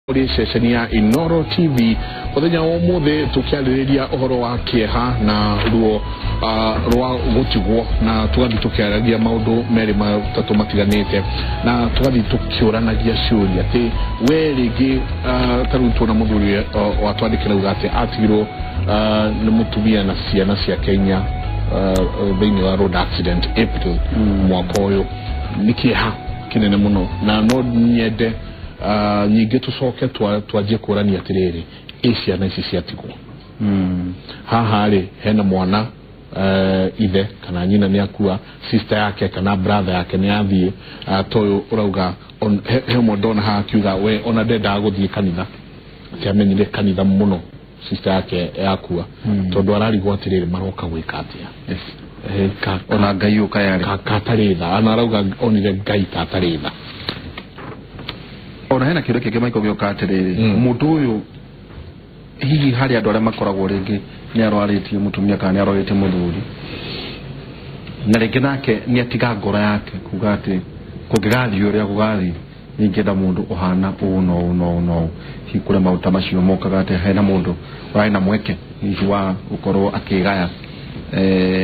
Kũrĩ ceceni ya Inoro TV mũthenya wa ũmũthĩ tũkĩarĩrĩria ũhoro wa kĩeha na ruo rwa gũtigwo, na tũgathiĩ tũkĩaragia maũndũ merĩ matatũ matiganĩte, na tũgathiĩ tũkĩũranagia ciũria atĩ we rĩngĩ ta rĩu tuona mũthuri watwandĩkĩra uga atĩ atigirwo nĩ mũtumia na ciana ciake inya thĩinĩ wa road accident April mwaka ũyũ. Nĩ kĩeha kĩnene mũno, na no nyende nyingĩ tũcoke twanjie kũrania atĩrĩrĩ, ĩ ciana ici ciatigwo haha rĩ, hena mwana ithe kana nyina nĩ akua, sister yake kana brother yake nĩ athiĩ, ta ũyũ ũrauga he ũmwe ndona haha akiuga we ona ndendaga gũthiĩ kanitha, atĩ amenyire kanitha mũno sister yake yakua, tondũ ararigwo atĩrĩrĩ, maroka gwĩka atĩa? Ona Ngai ũka yarĩ katarĩ tha, ana arauga onire Ngai ta atarĩ tha. Ona hena kĩũria kĩngĩ Michael gĩũka atĩrĩrĩ, mũndũ ũyũ hihi harĩ andũ arĩa makoragwo rĩngĩ nĩ arwarĩtie mũtumia kana nĩ arwarĩtie mũthuri, na rĩngĩ nake nĩ atiga ngoro yake kuga atĩ kũngĩgathiĩ ũrĩa gũgathiĩ, ningĩenda mũndũ ũhana ũũ na ũũ na ũũ na ũũ. Hihi kũrĩ maũndũ ta macio mokaga atĩ hena mũndũ ũrarĩ na mweke hihi wa gũkorwo akĩgaya,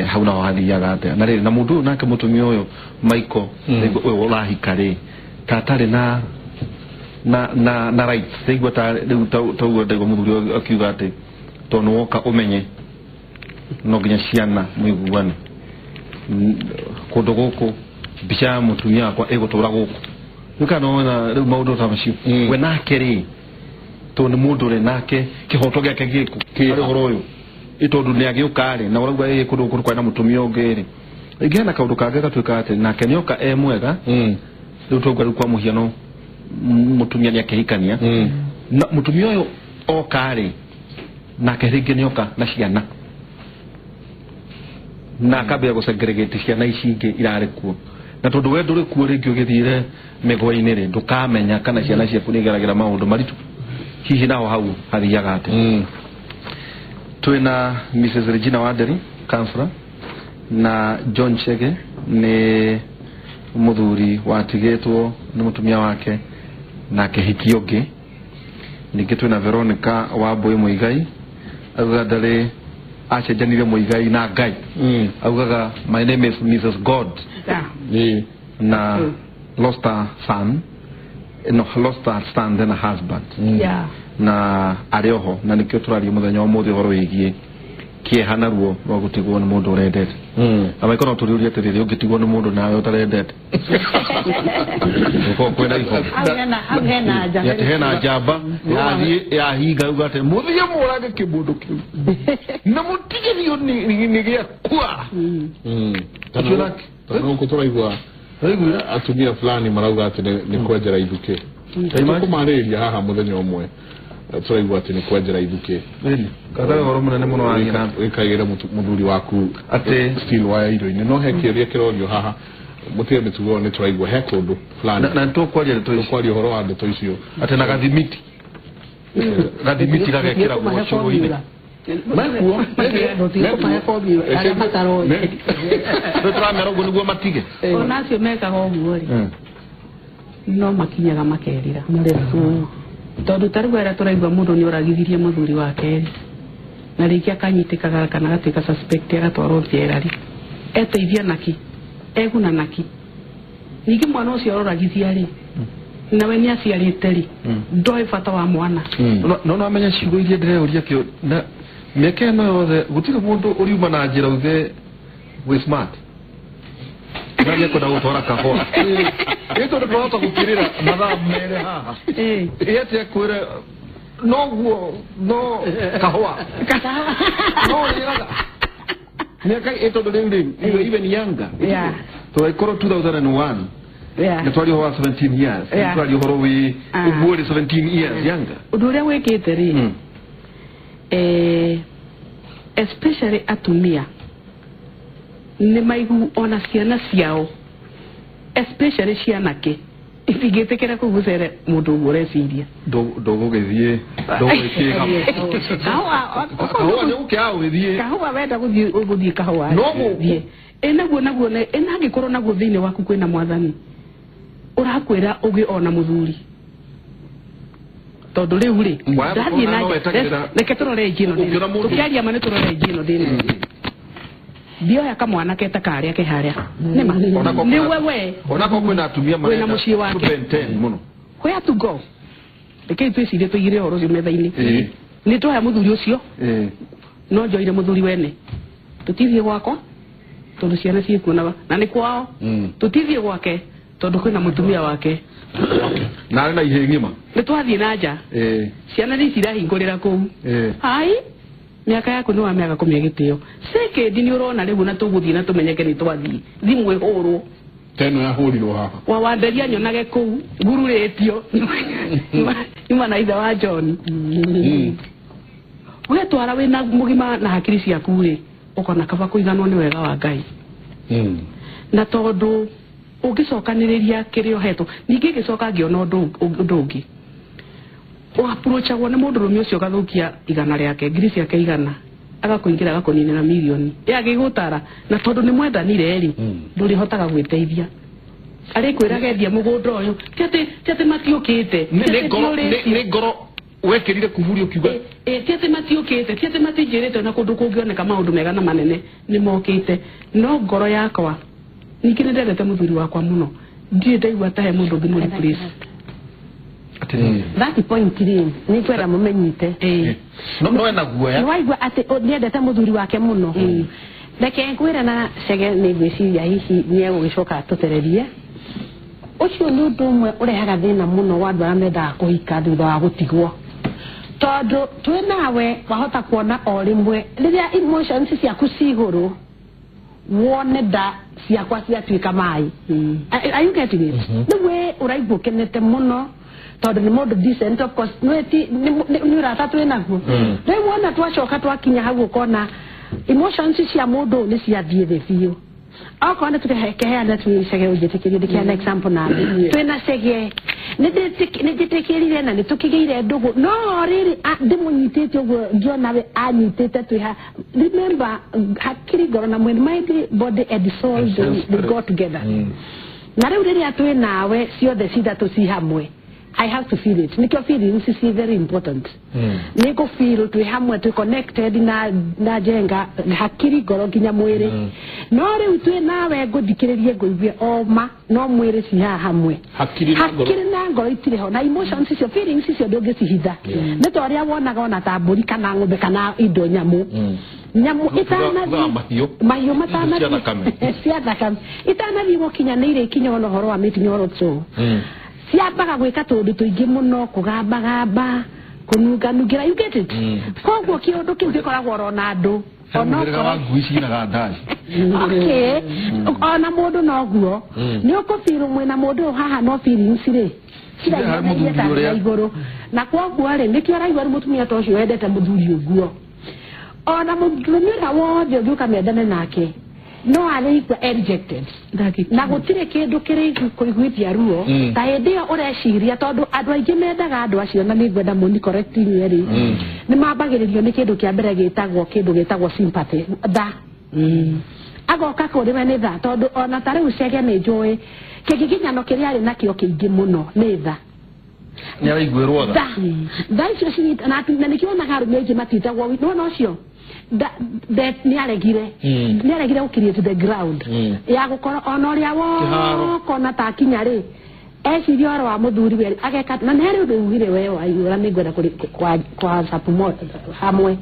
hau naho hathiaga atĩa? Na rĩrĩ, na mũndũ ũyũ nake mũtumia ũyũ Michael, rĩngĩ ũyũ ũrahika rĩ, ta atarĩ na rights, ndaigua ta rĩu ta ũguo ndaigua mũthuri ũyũ akiuga atĩ tondũ nĩ woka ũmenye no nginya ciana mũiguane. Kũndũ gũkũ mbica ya mũtumia wakwa ĩgũtũra gũkũ rĩu, kana wona rĩu maũndũ ta macio, we nake rĩ, tondũ nĩ mũndũ rĩ, nake kĩhoto gĩake gĩkũ harĩ ũhoro ũyũ? Ĩ tondũ nĩ agĩũka rĩ, na ũrauga ĩ kũndũ gũkũ kwarĩ na mũtumia ũngĩ rĩ, rĩngĩ hena kaũndũ kangĩ gatuĩka atĩ nake nĩoka e mwega. Rĩu twauga rĩu kwa mũhiano mũtumia nĩ akĩhikania na mũtumia ũyũ oka rĩ, nake rĩngĩ nĩoka na ciana na akambia gũcegregate ciana ici ingĩ irarĩ kuo, na tondũ we ndũrĩ kuo rĩngĩ ũgĩthiĩre mĩgwa-inĩ rĩ, ndũkamenya kana ciana ciaku nĩ igeragĩra maũndũ maritũ. Hihi naho hau hathiaga atĩa? Twĩna Mrs Regina Wanderi, counselor, na John Chege nĩ mũthuri watigĩtwo nĩ mũtumia wake na akĩhikia ũngĩ. Ningĩ twĩna Veronica Wambui Muigai, augaga ndarĩ acenjanire Muigai na Ngai. Augaga, "My name is Mrs God." Na lost a son, no, lost a son then a husband. Na arĩ oho, na nĩkĩo tũraria mũthenya wa ũmũthĩ ũhoro wĩgiĩ kĩeha na ruo rwa gũtigwo nĩ mũndũ ũrendete. Na maiko no tũriũrie atĩrĩrĩ, ũngĩtigwo nĩ mũndũ nawe ũtarendete, gũkorwo kwĩna iho? Hau hena nja. Atĩ hena njamba yathiĩ yahinga uga atĩ mũthiĩ mũrage kĩmũndũ kĩu na mũtige biũ nĩ gĩakua. Ũcio nake? Tondũ gũkũ tũraigua Ũraiguire? Atumia fulani marauga atĩ nĩ kwenjera ithukĩ. Tũkũmarĩrĩria haha mũthenya ũmwe. Tũraigua atĩ nĩ kwenjera ithukĩ. Really? Katarĩ ũhoro mũnene mũno wathiĩ na mbere. Wĩkaigĩre mũthuri waku Atĩ- steel wire irio-inĩ. No he kĩũria kĩrorio haha, mũtige mĩtugo ĩyo, nĩ tũraigua he kũndũ fulani. Na nĩtũkwaria ndeto ici. Tũkwaria ũhoro wa ndeto icio. Atĩ na gathimiti, gathimiti gagekĩragwo cũrũ-inĩ. Mekuo. Tũtigũmahe formula arĩa mataroĩ. Rĩu tũramera ũguo nĩguo matige. Ona acio mekaga ũguo rĩ, no makinyaga makerira. Tondũ ta rĩu arĩa tũraigua mũndũ nĩ oragithirie mũthuri wake rĩ, na rĩngĩ akanyitĩkaga kana agatuĩka suspect agatwarwo njera rĩ, eteithia naki, eguna naki? Ningĩ mwana ũcio aroragithia rĩ, nawe nĩ aciarĩte rĩ, ndoĩ bata wa mwana. No no amenya ciugo iria ndĩreyũria kĩo na mĩaka ĩno yothe gũtirĩ mũndũ ũriuma na njĩra uge wĩ smart na nĩekwenda gũtwara kahũa, ĩ tondũ twahota gũkĩrĩra mathaa merĩ haha. Ĩ atĩ akwĩre noguo no kahũa no rĩraga mĩaka ĩ tondũ rĩu rĩ you were even younger. Tũgĩkorwo 2001 nĩ twaria ũhoro wa 17 years. Nĩ twaria ũhoro wĩ ũguo rĩ, 17 years younger. Ũndũ ũrĩa wĩkĩte rĩ, especially atumia nĩ maigu ona ciana ciao, especially cianake, itingĩtĩkĩra kũgucere mũndũ ũguo ũreciria. Ndũgũgĩthiĩ ndũgũgĩkĩga Kahũa. Kahũa nĩ gũkĩaga gũgĩthiĩ. Kahũa wenda gũthiĩ ũgũthiĩ kahũa. No gũkũ. Thiĩ. Ĩ naguo ĩ na angĩkorwo naguo thĩinĩ waku kwĩna mwathani ũrakwĩra ũgĩ ona mũthuri. Tondu riu ri ndathie na reke turore njino tukiaria ma ni turore njino ndina ndioya kamwana keta karia ke haria nima ni wewe onako kwina atumia marenda mucii wake muno where to go reke twicirie tuigire horo cio metha-ini ni twaya muthuri ucio no njoire muthuri wene tutithie gwakwa tondu ciana ciikuo na ni kwao tutithie gwake tondu kwina mutumia wake na ari na ihe ng'ima ni twathie na nja ciana ni cirahingurira kuu ai miaka yaku ni wa miaka kumia gitio second ni urona riu na tuguthie na tumenyeke ni twathie thimu ihurwo teno yahurirwo haha wa wanderia nyonage kuu ngururitio nyuma na ithe wa John we twara wina mugima na hakiri ciaku ri ukona kaba kuiganwo ni wega wa Ngai na tondu ungicokaniriria kiria uhetwo ningi ngicoka ngiona undu ungi waapproachagwo ni mundu rume ucio gathukia igana riake ngiri ciake igana agakuingira agakuninira milioni yagigutara na tondu ni mwendanire ri ndurihotaga gwiteithia ari kwiraga endia mugunda uyu ti ati matiukite ni ngoro wekirire kuburi ukiuga ti ati matiukite ti ati matinjirite na kundu kungioneka maundu mega na manene ni mokite no ngoro yakwa ningĩ nĩ ndendete mũthuri wakwa mũno ndirĩ ndaigua ta he mũndũ ũngĩ mũri please. That point ri ni kwenda mumenyite no ena guoya ni waigua ati niendete muthuri wake muno reke ngwira na Chege ni ngwiciria hihi ni egũgĩcoka tũtererie ũcio nĩ ũndũ ũmwe ũrehaga thĩna mũno wa andũ arĩa mendaga kũhika thutha wa gũtigwo tondũ twĩ nawe wahota kuona o rĩmwe rĩrĩa emotions ciaku ci igũrũ wone nda ciakwa ciatuĩka maĩ. Are you getting it? Nĩ we ũraigua ũkenete mũno tondũ nĩ mũndũ decent of course nĩ ũrata twĩ naguo rĩu wona twacoka twakinya hau ũkona emotions cia mũndũ nĩ ciathiĩ thĩ biũ okorwo nĩ tũkeheana twĩ Chege ũnjĩtĩkĩrie ndĩkĩheana example na twĩna Chege nĩ njĩtĩkĩrire na nĩ tũkĩgĩire ndũgũ no rĩrĩ ndĩmũnyitĩte ũguo ngĩona we anyitĩte twĩ ha remember hakiri ngoro na mwĩrĩ mind body and soul they go together na rĩu rĩrĩa twĩ nawe ciothe cithatũ ci hamwe I have to feel it. Nikio feelings is very important. Niko feel twi hamwe twi connected na jenga hakiri ngoro nginya mwiri. No riu twi nawe nguthikiririe nguigue oma no mwiri ci haha hamwe. Hakiri na ngoro. Hakiri na ngoro itire ho na emotions icio feelings icio ndungicihitha. Ni ta uria wonaga ona ta mburi kana ng'ombe kana indo nyamu. Nyamu itanathi mahiũ matanathi cia thakame itanathi gukinya nĩ irĩkinya ona ũhoro wa mĩkinya oro ciambaga gwĩka tũndũ tũingĩ mũno kũgambagamba kũnunganungĩra you get it koguo kĩũndũ kĩu gĩkoragwo oro na andũ onokorwo ngui cinaga ndaci okay ona mũndũ noguo nĩ ũkũbirũ mwĩna mũndũ ũyũ haha no feelings rĩ ciraigua igũrũ na koguo rĩ nĩkĩo ũraigua rĩ mũtumia ta ũcio wendete mũthuri ũguo ona mũndũrũme ũrĩa wothe ũngĩũka mendane nake no arĩigua rejected na gũtirĩ kĩndũ kĩrĩ kũiguithia ruo ta hĩndĩ ĩyo ũreciria tondũ andũ aingĩ mendaga andũ acio na nĩ ngwenda mũni correct inyuĩ rĩ nĩ mambagĩrĩrio nĩ kĩndũ kĩa mbere gĩtagwo kĩndũ gĩtagwo sympathy tha agoka kũrĩ we nĩ tha tondũ ona ta rĩu Chege nĩ njũĩ kĩgiginyano kĩrĩa arĩ nakĩo kĩingĩ mũno nĩ tha nĩ araiguĩrwo tha tha icio cinyita na nĩkĩo onaga arũme aingĩ matitagwo nĩwona ũcio nĩ aregire gũ create the ground ya gũkorwo ona ũrĩa wokona ta akinya rĩ eciria ũhoro wa mũthuri we ageka na nĩ harĩ ũndũ ugire we waiyũra nĩ ngwenda kwa support hamwe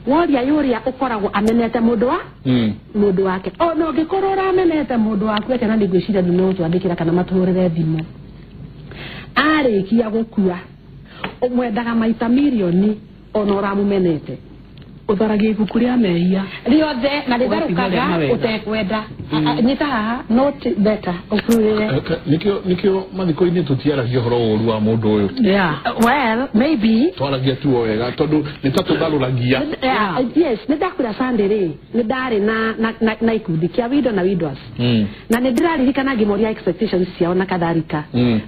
woria yũrĩa ũkoragwo amenete mũndũ wa mũndũ wake ona ũngĩkorwo ũramenete mũndũ waku atĩa na nĩ ngwĩciria nĩ megũtwandĩkĩra kana matũhũrĩre thimũ arĩkia gũkua ũmwendaga maita mirioni ona ũramũmenete ũtharagia ibuku rĩa mehia rĩothe na rĩtherũkaga ũtekwenda nyita haha not better ũkurĩre nĩkĩo mathiko-inĩ tũtiaragia ũhoro ũru wa mũndũ ũyũ. Well maybe twaragia tu o wega tondũ nĩ ta tũtharũragia. Yes nĩ ndakwĩra Sunday rĩ nĩ ndarĩ na ikundi kĩa widow na widows na nĩ ndĩraririkana ngĩmoria expectations ciao na kadhalika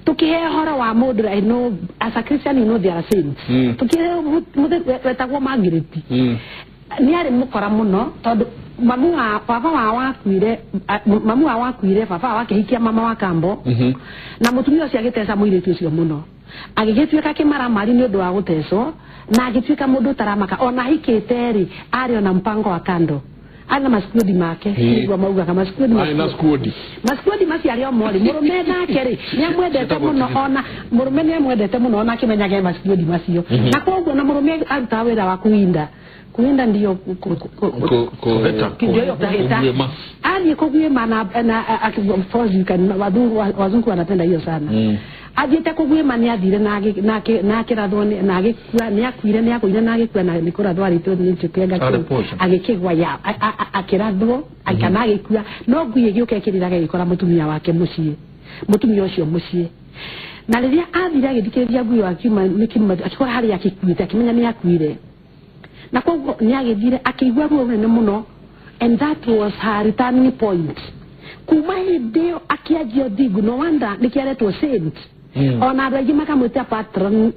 tũkĩheo ũhoro wa mũndũ I know as a Christian you know there are saints tũkĩheo wetagwo Margaret nĩ arĩ mũkora mũno tondũ mamu wa baba wa wakuire mamu wa wakuire baba wake hikia mama wa kambo na mutumia ũcio agĩteca mũirĩtu ũcio mũno Agĩgĩtuĩka kĩmaramari nĩ ũndũ wa gũtecwo na agĩtuĩka mũndũ ũtaramaka ona ahikĩte rĩ arĩ ona mpango wa kando ana masikuodi make nĩguo maugaga masikuodi masikuodi macio arĩ o morĩ mũrũme nake rĩ nĩamwendete mũno ona mũrũme nĩamwendete mũno ona akĩmenyage masikuodi macio na koguo na mũrũme arutaga wĩra wa kuinda kuinda ndio kuheta athiĩ kũguĩma na of course you can wazungu wanapenda hiyo sana. Athiĩte kũguĩma nĩ athire na akĩrathwo na agĩkua nĩ akuire nĩ akuire na agĩkua na nĩ kũrathwo arĩtwo nĩ njũkĩ agĩkĩgwa ya akĩrathwo kana agĩkua no ngui ĩgĩũka ĩkĩrĩraga ĩgĩkora mũtumia wake mũciĩ mũtumia ũcio mũciĩ na rĩrĩa athire agĩthikĩrĩria ngui akiuma akĩkora harĩa akĩkuĩte akĩmenya nĩ akuire na koguo nĩ agĩthire akĩigua ruo rũnene mũno and that was her returning point kuma hĩndĩ ĩyo akĩanjia thingu no wonder nĩkĩaretwo saint ona andũ aingĩ makamwĩta patron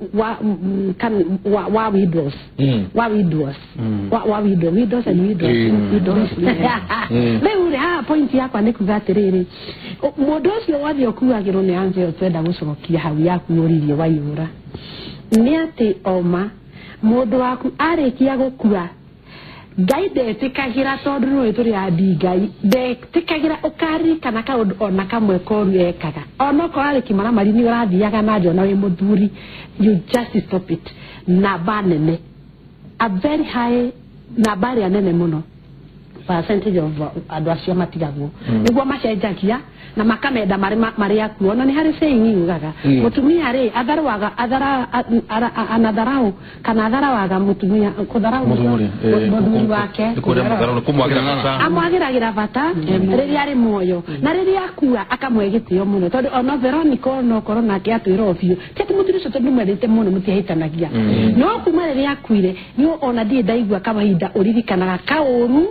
wa widows wa widows wa widow widows and widows widows rĩu rĩ haha point yakwa nĩ kuga atĩrĩrĩ mũndũ ũcio wothe ũkuagĩrwo nĩ anja ĩyo twenda gũcokia hau yaku ũririe waihũra nĩ atĩ oma mũndũ waku arĩkia gũkua Ngai ndetĩkagĩra tondũ nĩwe tũrĩ andi Ngai ndetĩkagĩra ũkaririkana kaũndũ ona kamwe koru ekaga onokorwo arĩ kĩmaramari nĩ ũrathiaga na nja ona wĩ mũthuri you just stop it namba nene a very high namba ĩrĩa nene mũno percentage of andũ acio matigagwo nĩguo macenjagia na makamenda marĩ akuo ona nĩ harĩ saying yugaga mũtumia rĩ atharwaga anatharau kana atharawaga mũtumia kũtharau mũthuri wake amwagĩragĩra bata rĩrĩa arĩ muoyo na rĩrĩa akua akamũhe gĩtĩo mũno tondũ ona Veronica onokorwo nake atwĩra o biũ ti atĩ mũthuri ũcio tondũ nĩmwendete mũno mũtiahĩtanagia no kuma rĩrĩa akuire nĩ ona ndirĩ ndaigua kawaida ũririkanaga kaũru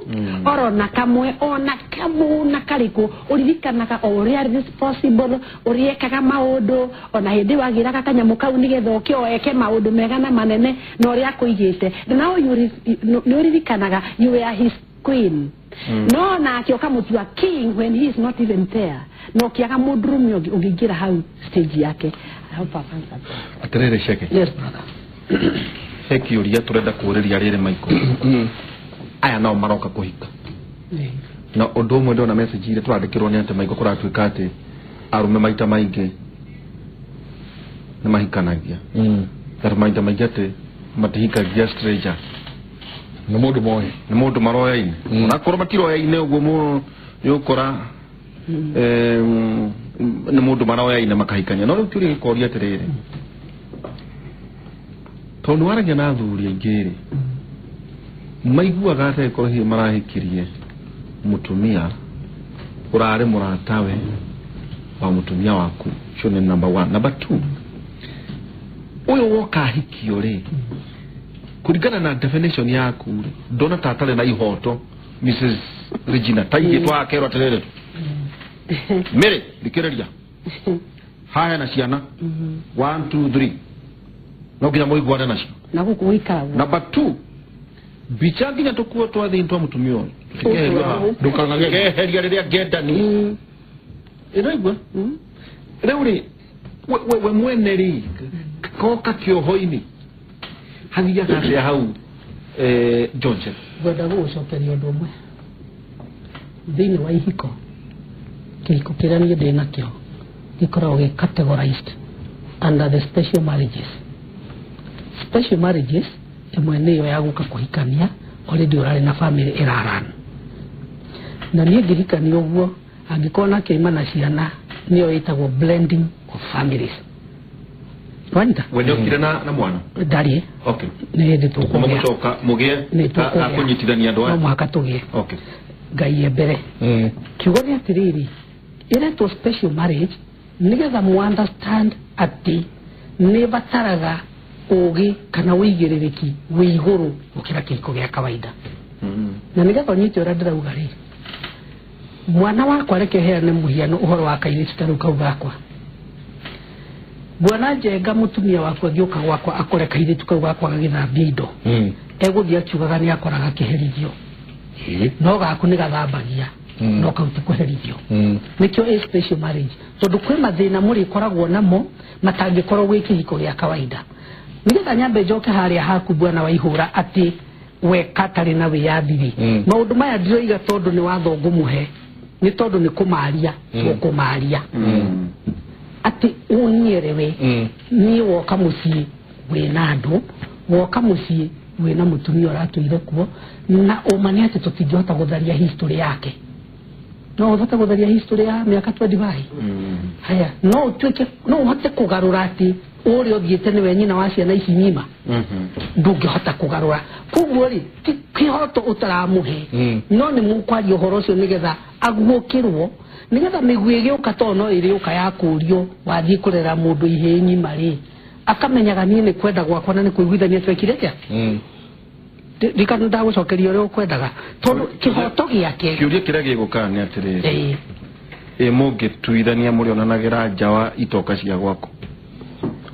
orona kamwe ona kamwe na karĩkũ ũririkanaga o ũrĩa responsible ũrĩa ekaga maũndũ ona hĩndĩ wagĩraga kanyamũ kau nĩgetha ũke o eke maũndũ mega na manene na ũrĩa akũigĩte now nĩ ũririkanaga you were his queen no nake ũkamũtua king when he is not even there no ũkĩaga mũndũrũme ũngĩingĩra hau stage yake. I hope I've answered that. Atĩrĩrĩ Chege. Yes brother. He kĩũria tũrenda kũũrĩria rĩrĩ Michael aya nao maroka kũhika na ũndũ ũmwe ndona message iria tũrandĩkĩrwo nĩ atĩ Michael kũratuĩka atĩ arũme maita maingĩ nĩ mahikanagia na maita maingĩ atĩ matihikagia stranger nĩ mũndũ moĩ nĩ mũndũ maroyaine onakorwo matiroyaine ũguo mũno nĩ ũkora nĩ mũndũ maroyaine makahikania no rĩu kĩũria gĩkoria atĩrĩrĩ tondũ nĩ waragia na athuri aingĩ rĩ maiguaga atĩ angĩkorwo hihi marahikirie mũtumia ũrarĩ mũratawe wa mũtumia waku ũcio nĩ number 1 number 2 ũyũ woka ahikio rĩ kũringana na definition yaku rĩ ndona ta atarĩ na ihoto Mrs Regina ta ithuĩ twakerwo atĩrĩrĩ Mary thikĩrĩria haha hena ciana 1 2 3 no nginya mũiguane nacio na gũkũ gũikaragwo number 2 mbica nginya tũkuo twathĩi twa mũtumia ũyũ ndũkanageheria rĩrĩa ngendani ĩraigua rĩu rĩ we mwene rĩ koka kĩoho-inĩ hathiaga atĩa hau John Chege ngwenda gũgũcokeria ũndũ ũmwe thĩinĩ wa ihiko kĩhiko kĩrĩa niĩ ndĩ nakĩo gĩkoragwo gĩ categorized under the special marriages. Special marriages ĩmwe nĩyo ya gũka kũhikania already ũrarĩ na family ĩrarana na niĩ ngĩhikania ũguo angĩkorwo na kĩima na ciana nĩyo ĩtagwo blending of families. Wanyita we nĩokire na mwana ndarĩ okay nĩ hĩndĩ tũkũgĩa mũcoka mũgĩe akũnyitithania andũ aya no mũhaka tũgĩe okay Ngai e mbere kiugo nĩ atĩrĩrĩ ĩretwo special marriage nĩgetha mu understand atĩ nĩ bataraga ũgĩ kana wĩigĩrĩrĩki wĩ igũrũ gũkĩra kĩhiko gĩa kawaida na nĩgetha ũnyite ũrĩa ndĩrauga rĩ mwana wakwa reke heane mũhiano ũhoro wa kairĩtu ta rĩu kau gakwa Bwana Njenga mũtumia wakwa agĩũka gwakwa akore kairĩtu kau gakwa gagĩthambia indo egũthiĩ akiugaga nĩ akoraga kĩherithio no gaku nĩ gathambagia No kau ti kũherithio. Nĩkĩo a special marriage tondũ kwĩ mathĩna mũrĩkoragwo namo matangĩkorwo gwĩ kĩhiko gĩa kawaida. Nĩgetha nyambe njoke harĩa haku bwana Waihũra atĩ we katarĩ na wĩyathi rĩ, maũndũ maya ndiroiga tondũ nĩ watho ngũmũhe, nĩ tondũ nĩ kũmaria tũkũmaria atĩ ũnyerewe niĩ woka mũciĩ wĩna andũ, woka mũciĩ wĩna mũtumia ũratũire kuo, na ũma nĩ atĩ tũtingĩhota gũtharia history yake. No ũhote gũtharia history ya mĩaka 25. Haya, no ũtuĩke no ũhote kũgarũra atĩ ũrĩa ũthiĩte nĩwe nyina wa ciana ici ng'ima, ndũngĩhota kũgarũra. Koguo rĩ, ti kĩhoto ũtaramũhe, no nĩ mũkwaria ũhoro ũcio nĩgetha aguũkĩrwo, nĩgetha mĩguĩ ĩgĩũka tondũ no ĩrĩũka ya kũũrio wathiĩ kũrera mũndũ ihĩĩ ng'ima rĩ, akamenyaga niĩ nĩ kwenda gwakwa na nĩ kũiguithania twekire atĩa. Ndikana ndagũcokeria ũrĩa ũkwendaga tondũ kĩhoto gĩake. Kĩũria kĩrĩa gĩgũka nĩ atĩrĩrĩ, ĩ mũngĩtuithania mũrĩonanagĩra nja wa itoka cia gwaku,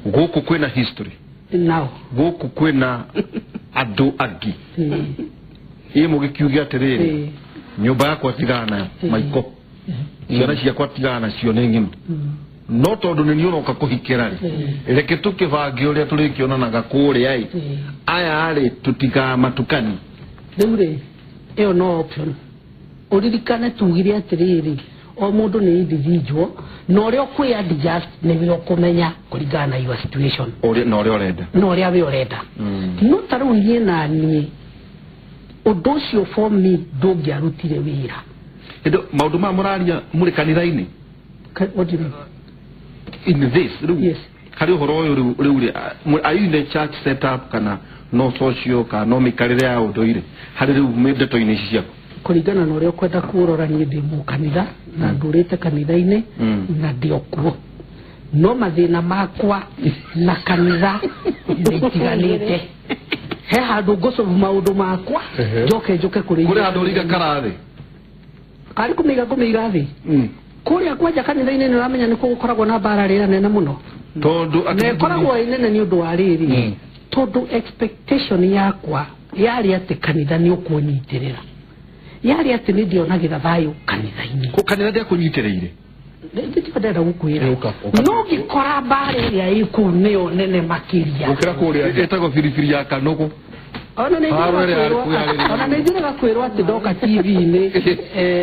gũkũ kwĩna history nao, gũkũ kwĩna andũ angĩ, ĩ mũgĩkiuge atĩrĩrĩ, nyũmba yakwa tigana nayo maiko, ciana ciakwa tigana nacio nĩ ng'ima, no tondũ nĩ niĩ ũroka kũhikĩra rĩ, reke tũkĩbange ũrĩa tũrĩkĩonanaga kũrĩa ĩ, aya rĩ tũtikamatukani. Rĩu rĩ, ĩyo no option. Ũririkane tugire atĩrĩrĩ, o mũndũ nĩ individual, na ũrĩa ũkwĩ adjust nĩwe ũkũmenya kũringana na your situation na ũrĩa ũrenda, na ũrĩa we ũrenda. No ta rĩu niĩ na niĩ ũndũ ũcio for me ndũngĩarutire wĩra. Ĩndĩ maũndũ maya mũraria mũrĩ kanitha-inĩ? What do you mean? In this rĩu, yes, harĩ ũhoro ũyũ rĩu rĩ, are you in the church setup kana no social kana no mĩikarĩre ya ũndũire harĩ rĩu ndeto-inĩ ici ciaku? Kũringana na ũrĩa ũkwenda kũrora, niĩ ndĩ mũkanitha na ndũrĩte kanitha-inĩ na ndĩ o kuo, no mathĩna makwa na kanitha nĩ itiganĩte. He handũ ngũcobu maũndũ makwa njoke njũke kũrĩ kũrĩ handũ ũrĩiga karathĩ karĩ kũmĩiga ngũmĩiga thĩ kũrĩa kwanja kanitha-inĩ. Nĩ ũramenya nĩ gũkoragwo na mbara rĩrĩa nene mũno, tondũ na ĩkoragwo ĩ nene nĩ ũndũ wa rĩrĩ, tondũ expectation yakwa yarĩ atĩ kanitha nĩ ũkũnyitĩrĩra, yarĩ atĩ nĩ ndĩonagĩra thayũ kanitha-inĩ. Kũ kanitha ndĩakũnyitĩrĩire? Ndĩtio ndĩrenda gũkwĩra, no ngĩkora mbara ĩrĩa ĩ kũu nĩyo nene makĩria gũkĩra kũrĩa ĩtagwo biribiri ya kanũgũ. Ona nĩ njĩraga kwĩrwo atĩ ndoka TV-inĩ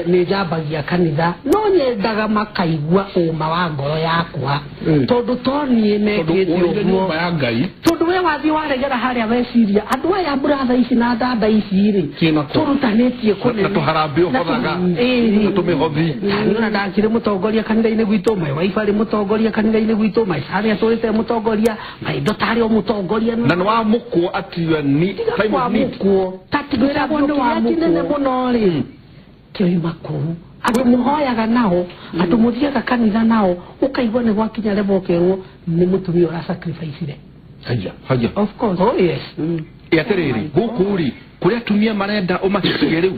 nĩ njambagia kanitha, no nyendaga makaigua ũma wa ngoro yakwa, tondũ to niĩ mekĩte ũguo, tondũ we wathiĩ waregera harĩa weciria andũ aya mbũratha ici na ndanda ici rĩ tũrutanĩtie kũnene na tũharambĩ ũhothaga na tũmĩhothi. Ona ndakĩrĩ mũtongoria kanitha-inĩ gwitũ, my wife arĩ mũtongoria kanitha-inĩ gwitũ, my son atũrĩte mũtongoria, my daughter arĩ o mũtongoria, na nĩ wamũkwo atiwa ni wa mukuo tatigwĩragwo nĩ wa kinene mũno rĩ, kĩoima kũu andũ mũhoyaga nao, andũ mũthiaga kanitha nao, ũkaigua nĩ gwakinya level ũkerwo nĩ mũtumia ũra sacrifice-ire. Haya, haya. Of course. Oh yes. Ĩ atĩrĩrĩ, gũkũ rĩ kũrĩa atumia marenda ũmahikie rĩu?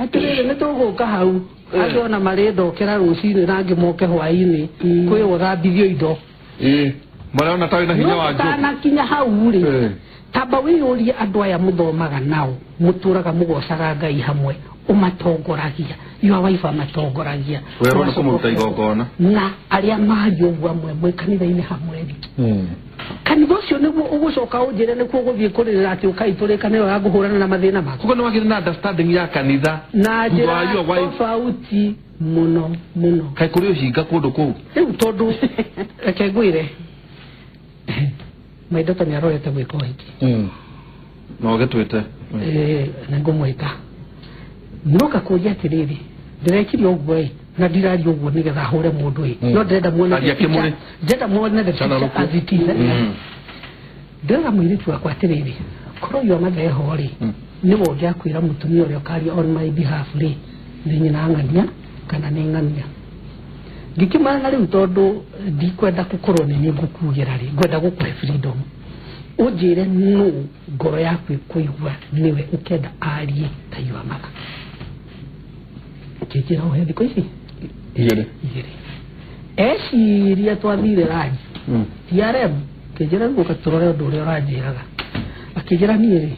Atĩrĩrĩ, nĩ tũgũka hau andũ ona marĩndokera rũcinĩ na angĩ moke hwaĩ-inĩ kwĩ ũthambithio indo marona ta wĩna hinya wa njũkĩ. Ũtanakinya hau rĩ, tamba wĩyũrie andũ aya mũthomaga nao, mũtũraga mũgocaga Ngai hamwe, ũmatongoragia, your wife amatongoragia, werwo nĩ kũmũruta igongona na arĩa maria ũguo amwe mwĩ kanitha-inĩ hamwe rĩ, kanitha ũcio nĩguo ũgũcoka ũnjĩre nĩkuo ũgũthiĩ kũrĩrĩra atĩ ũkai tũrĩkanĩro ya ngũhũrana na mathĩna maku. Koguo nĩ wagĩrĩire na understanding ya kanitha na njĩra tofauti mũno mũno. Kaĩ kũrĩ ũhinga kũndũ kũu? Rĩu tondũ reke ngwĩre, my daughter nĩ arorete gwĩka ũhiki na ũgĩtwĩte nĩ ngũmwĩta, no ngakũria atĩrĩrĩ, ndĩrekire ũguo ĩ na ndiraria ũguo nĩgetha hũre mũndũ ĩ, no ndĩrenda muone, ndĩrenda muone the picture as it is. Ndĩrera mũirĩtu wakwa atĩrĩrĩ, korwo your mother eho rĩ, nĩwe ũngĩakwĩra mũtumia ũrĩa ũkaria on my behalf rĩ, nĩ nyina ng'ania kana nĩ ng'ania. Ngĩkĩmana rĩu tondũ ndikwenda gũkorwo nĩ niĩ ngũkugĩra rĩ, ngwenda gũkũhe freedom, ũnjĩre nũ ngoro yaku ĩkũigua nĩwe ũkenda arie ta your mother. Ũkĩnjĩra ũhe thikũ ici igĩrĩ eciria twathire ranji TRM, kĩnjĩra rĩu ũka tũrore ũndũ ũrĩa ũranjĩraga. Akĩnjĩra niĩ rĩ,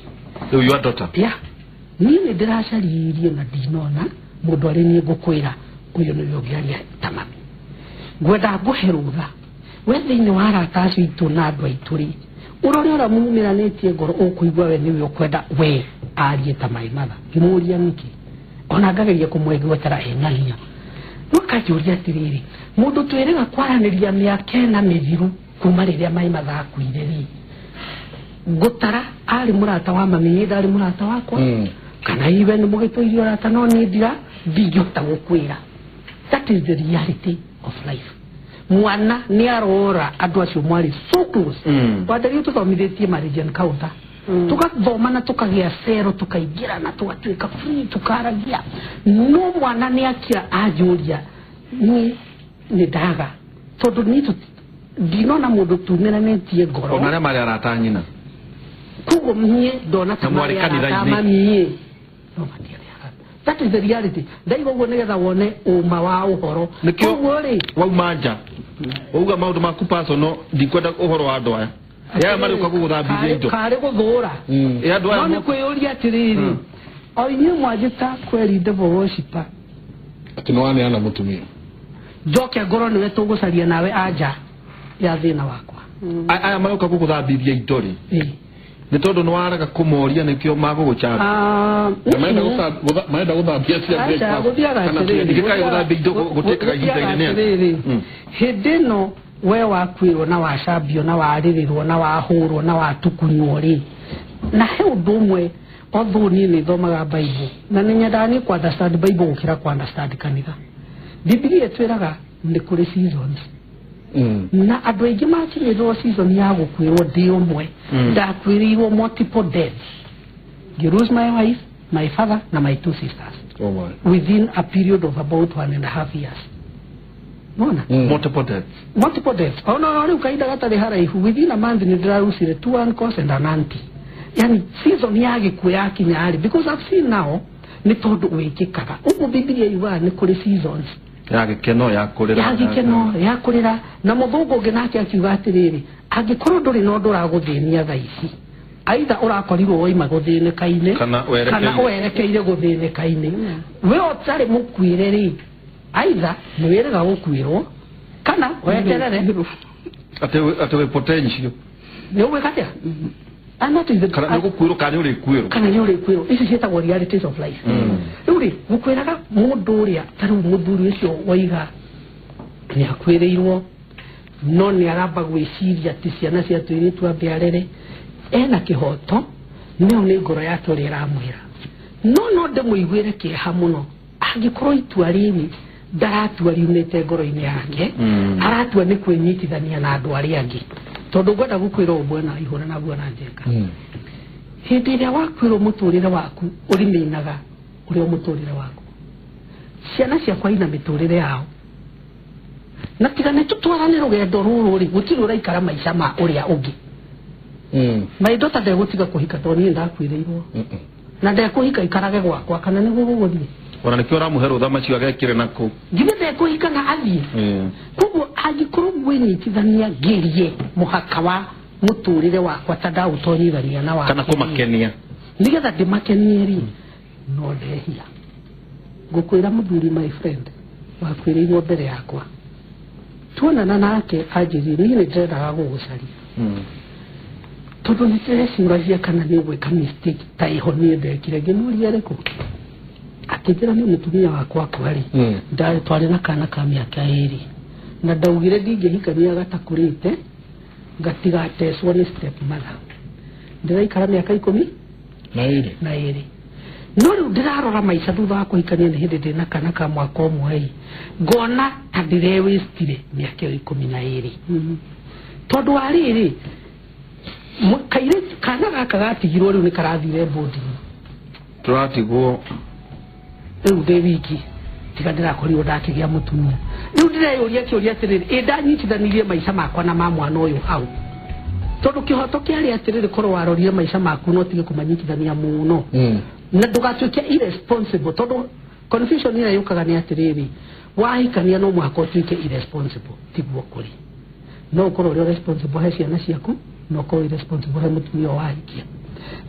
rĩu your daughter, yeah, niĩ nĩ ndĩracaririe na ndinona Mũndũ arĩ niĩ ngũkwĩra ũyũ nĩwe ũngĩaria ta mami. Ngwenda ngũhe rũtha. We thĩinĩ wa arata acio aitũ na andũ aitũ rĩ, ũrore ũrĩa mumĩranĩtie ngoro ũkũigua we nĩwe ũkwenda we arie ta my mother. Ngĩmũria nĩkĩ? Ona ngageria kũmwegwetera ena hinya. No akanjũria atĩrĩrĩ, mũndũ twĩrĩga kwaranĩria mĩaka ĩna mĩthiru kuma rĩrĩa my mother akuire rĩ, ngũtara arĩ mũrata wa mami niĩ ndarĩ mũrata wakwa. Kana iwe nĩ mũgĩtũirie ũrata no niĩ ndingĩhota gũkwĩra. That is the reality of life. Mwana nĩ arora andũ acio mwarĩ so close. Wandaria tũthomithĩtie marriage encounter. Tugathoma na tukagĩa cero tukaingĩra na tugatuĩka free tukaragia. No mwana nĩ akira anjũria niĩ nĩ ndaga tondũ niĩ ndinona mũndũ tumĩranĩtie ngoro. Ona arĩa marĩ arata nyina. Koguo niĩ ndona ta marĩ arata mami. No matiarĩ arata. That is the reality. Ndaiga ũguo nĩgetha wone ũma wa ũhoro. Koguo rĩ wauma nja wauga maũndũ maku personal ndikwenda ũhoro wa andũ aya. Ya mari ukagũgũthambithia indo. Karĩ gũthũra. No nĩ kwĩyũria atĩrĩrĩ, o inyuĩ mwanjĩta kweri devil worshiper. Atĩ nĩ waneana mũtumia. Njoke ngorwo nĩwe tũgũcaria nawe anja ya thĩna wakwa. Aya marĩ gũgũthambithia indo rĩ. Nĩ tondũ nĩ waraga kũmoria nĩkĩo magũgũchamba. Marenda gũthambia cia breakfast. Kana gũthambia indo gũtĩkaga ihinda inene. Hĩndĩ ĩno we wakuĩrwo na wacambio na warĩrĩrwo na wahũrwo na watukunywo rĩ, na he ũndũ ũmwe although niĩ nĩ thomaga Bible na nĩ nyendaga niĩ kũ understand Bible gũkĩra kũ understand kanitha. Bibilia ĩtwĩraga nĩ kũrĩ seasons. Na andũ aingĩ makinyĩrwo season ya gũkuĩrwo ndĩ ũmwe. Ndakuĩrĩirwo multiple deaths. Ngĩ lose my wife, my father na my two sisters. Oh my. Within a period of about 1.5 years. Mona? Multiple deaths. Multiple deaths. Oh no, rĩu kahinda gatarĩ haraihu within a month nĩ ndĩrarucire 2 uncles and an auntie. Yani season ya gĩkuũ yakinya rĩ, because I've seen now nĩ tondũ wĩkĩkaga. Ũguo Bibilia yugaga nĩ kũrĩ seasons. Ya gĩkeno ya kũrĩra. Ya gĩkeno ya kũrĩra. Na mũthũngũ ũngĩ nake akiuga atĩrĩrĩ, angĩkorwo ndũrĩ na ũndũ ũragũthĩnia thaa ici, aitha ũrakorirwo waima gũthĩnĩka-inĩ kana werekeire gũthĩnĩka-inĩ, we ũtarĩ mũkuĩre rĩ, aitha nĩ wĩrĩga gũkuĩrwo kana weterere atĩ wĩ potential. Nĩ ũgwĩka atĩa? Kana nĩ ũgũkuĩrwo kana nĩ ũrĩkuĩrwo. Kana nĩ ũrĩkuĩrwo. Ici ciĩtagwo realities of life. Rĩu rĩ, ngũkwĩraga mũndũ ũrĩa ta rĩu mũthuri ũcio waiga nĩ akuĩrĩirwo no nĩ aramba gwĩciria atĩ ciana cia tũirĩtu ambe arere, ena kĩhoto, nĩyo nĩ ngoro yake ũrĩa ĩramwĩra. No ndĩmũiguĩre kĩeha mũno angĩkorwo itua rĩrĩ ndaratua riumĩte ngoro-inĩ yake, aratua nĩ kwĩnyitithania na andũ arĩa angĩ. Tondũ ngwenda gũkwĩra ũũ bwana Ihũra na bwana Njenga. Hĩndĩ ĩrĩa wakuĩrwo mũtũrĩre waku ũrĩmĩinaga ũrĩa mũtũrĩre waku. Ciana ciakwa ina mĩtũrĩre yao. Na tiga nĩ tũtwarane rũgendo rũrũ rĩ, gũtirĩ ũraikara maica ma ũrĩa ũngĩ. My daughter ndegũtiga kũhika tondũ niĩ ndakuĩrĩirwo. Na ndekũhika ikarage gwakwa kana nĩguo gũgũthiĩ. Ona nĩkĩo ũramũhe rũtha macio agekĩre nakũu. Githĩ ndekũhika na athiĩ. Koguo angĩkorwo ngwĩnyitithania ngerie mũhaka wa mũtũrĩre wakwa ta ndaũtonyithania na wake. Kana kũmakenia. Nĩgetha ndĩmakenie rĩ, no ndehia. Ngũkwĩra mũthuri my friend wakuĩrĩirwo mbere yakwa. Tuonana nake anjĩrire niĩ nĩ ndĩrendaga gũgũcaria. Tondũ nĩ ndĩrecũragia kana nĩ ũgwĩka mistake ta ĩho niĩ ndekire. Ngĩmũria ĩrĩkũ? Akĩnjĩra nĩ mũtumia wakwa akua rĩ, twarĩ na kana ka mĩaka 2 na ndaugire ndingĩhikania gatakũrĩte gatigatecwo nĩ step mother. Ndĩraikara mĩaka 12. No rĩu ndĩrarora maica thutha wa kũhikania nĩ hĩndĩ ndĩna kana ka mwaka ũmwe ĩ, ngona ta ndĩrewĩstire mĩaka ĩyo 12. Tondũ wa rĩrĩ, kairĩtu kana gaka gatigirwo rĩu nĩ karathire boarding. Tũratigwo rĩu ndĩ wiki tiga ndĩrakorirwo ndakĩgĩa mũtumia. Rĩu ndĩreyũria kĩũria atĩrĩrĩ, ĩ ndanyitithanirie maica makwa na ma mwana ũyũ hau. Tondũ kĩhoto kĩarĩ atĩrĩrĩ, korwo warorire maica maku no tige kũmanyitithania mũno. Na ndũgatuĩke irresponsible, tondũ confusion ĩrĩa yũkaga nĩ atĩrĩrĩ, wahikania no mũhaka ũtuĩke irresponsible, tiguo kũrĩ. No ũkorwo ũrĩ responsible he ciana ciaku, no ũkorwo irresponsible he mũtumia wahikia.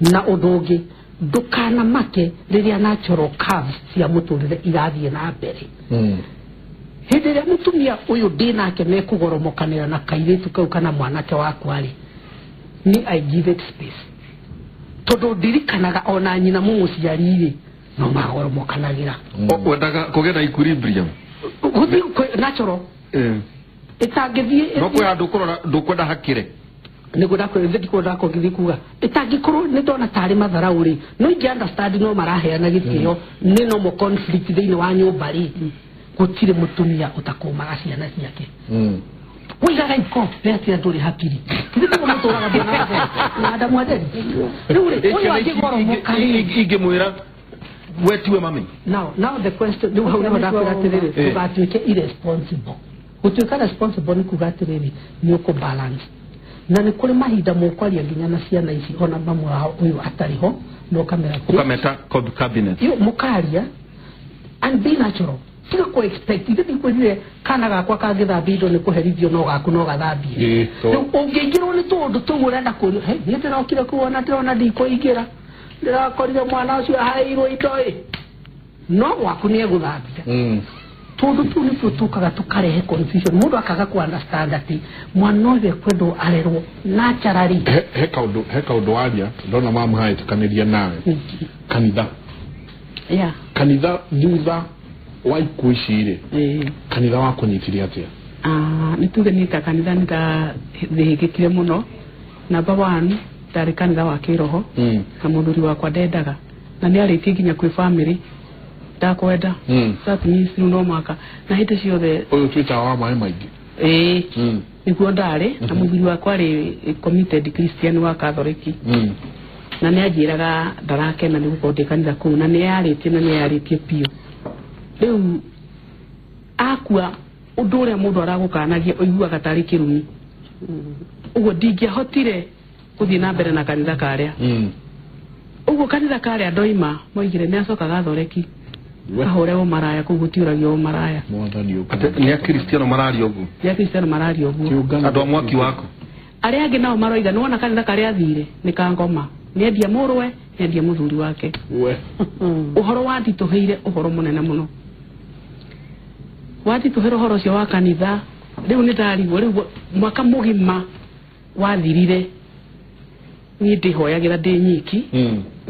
Na ũndũ ũngĩ, Ndũkanamake rĩrĩa natural curves cia mũtũrĩre irathiĩ na mbere. Hĩndĩ ĩrĩa mũtumia ũyũ ndĩ nake mekũgoromokanĩra na kairĩtu kau kana mwanake wakwa rĩ, ni I give it space. Tondũ ndirikanaga ona nyina mũmũciari rĩ, no magoromokanagĩra. Wendaga kũgĩa na equilibrium. Gũthiĩ natural. Ĩtangĩthiĩ no kwĩ handũ ũkũrora ndũkwenda hakĩre. Nĩguo ndakwĩra ngĩthiĩ kuga ĩtangĩkorwo nĩ ndona tarĩ matharau rĩ, no ingĩ understand no maraheana gĩtĩo, nĩ normal conflict thĩinĩ wa nyũmba rĩ, gũtirĩ mũtumia ũtakũmaga ciana ciake. Wĩigaga iko nĩ atĩ andũ rĩ hakiri. Ithuĩ tiguo mũtũraga mwana wa na Adamu Atheri. Rĩu rĩ, ũyũ angĩgoromoka rĩ, Ingĩmwĩra we tiwe mami. Now the question rĩu hau nĩho ndakwĩra atĩrĩrĩ, ndũgatuĩke irresponsible. Gũtuĩka responsible nĩ kuga atĩrĩrĩ, nĩ ũkũ balance. Na nĩ kũrĩ mahinda mũkwaria nginya na ciana ici ona mamu wao ũyũ atarĩ ho, na ũkamera Ũkameta cabinet. Yo mũkaria and be natural. Tiga kũ expect ithe ndikwĩrire kana gakwa kangĩthambia indo nĩ kũherithio no gaku no gathambie. Rĩu ũngĩingĩrwo nĩ tũũndũ tũu ũrenda kũrio, hey, niĩ ndĩrokire kuona ndĩrona ndikũingĩra, ndĩrakorire mwana ũcio aheirwo indo ĩ, no gwaku nĩ egũthambia. Tũndũ tũu nĩtuo tũkaga tũkarehe confusion, mũndũ akaga ku understand atĩ mwana ũyũ ekwendwo arerwo naturally. He kaũndũ waria ndona mamu hahĩtũkanĩria nawe. Kanitha. Kanitha thutha wa ikuũ ici rĩ, kanitha wakũnyitire atĩa? Nĩ tuge niĩ ta kanitha nĩ ndathĩhĩkĩkire mũno. Number 1 ndarĩ kanitha wa kĩroho na mũthuri wakwa ndendaga, na nĩ arĩtie nginya kwĩ family ndakwenda. That means rĩu no mwaka na hĩndĩ ciothe ũyũ twĩtaga wa maĩ maingĩ. Nĩguo ndarĩ na mũthuri wakwa arĩ committed Christian wa Catholic. Na nĩ anjĩraga ndarakena nĩ gũkorwo ndĩ kanitha kũu, na nĩ yarĩtie na nĩ yarĩtie biũ. Rĩu akua ũndũ ũrĩa mũndũ aragũkanagia ũiguaga tarĩ kĩrumi. Ũguo ndingĩahotire gũthiĩ na mbere na kanitha karĩa. Ũguo kanitha karĩa ndoima moigire nĩ acokaga thoreki ahũre ũmaraya kũu gũtiũragio ũmaraya. Nĩ akristiano mararia ũguo. Nĩ akristiano mararia ũguo. Andũ a mwaki waku. Arĩa angĩ nao maroiga nĩ wona kanitha karĩa athire nĩ ka ngoma, nĩendia mũrũwe, nĩendia mũthuri wake. Ũhoro wanditũhĩire ũhoro mũnene mũno. Wanditũhĩra ũhoro ũcio wa kanitha, rĩu nĩ ndarigwo, rĩu mwaka mũgima wathirire niĩ ndĩhoyagĩra ndĩ nyiki,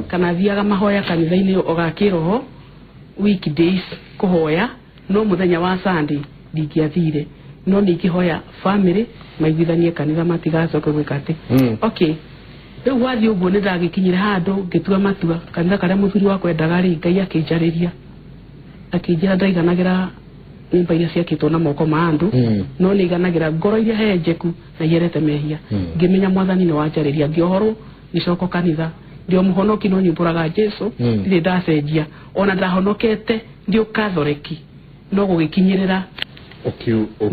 kana thiaga mahoya kanitha-inĩ o ga kĩroho weekdays kũhoya, no mũthenya wa Sunday ndingĩathire, no ningĩhoya family maiguithanie kanitha matigacoke gwĩka atĩ. Okay, rĩu gwathiĩ ũguo nĩ ndagĩkinyire handũ ngĩtua matua kanitha karĩa mũthuri wakwa endaga rĩ, Ngai akĩnjarĩria akĩnjĩra ndaiganagĩra nyũmba iria ciakĩtwo na moko ma andũ, no nĩ iganagĩra ngoro iria hehenjeku na ierete mehia. Ngĩmenya mwathani nĩ wanjarĩria, ngĩohorwo ngĩcoka kanitha. Ndĩ o mũhonoki no nyumbũraga Jesu, ndirĩ ndacenjia, ona ndahonokete ndĩ o Catholic, no gũgĩkinyĩrĩra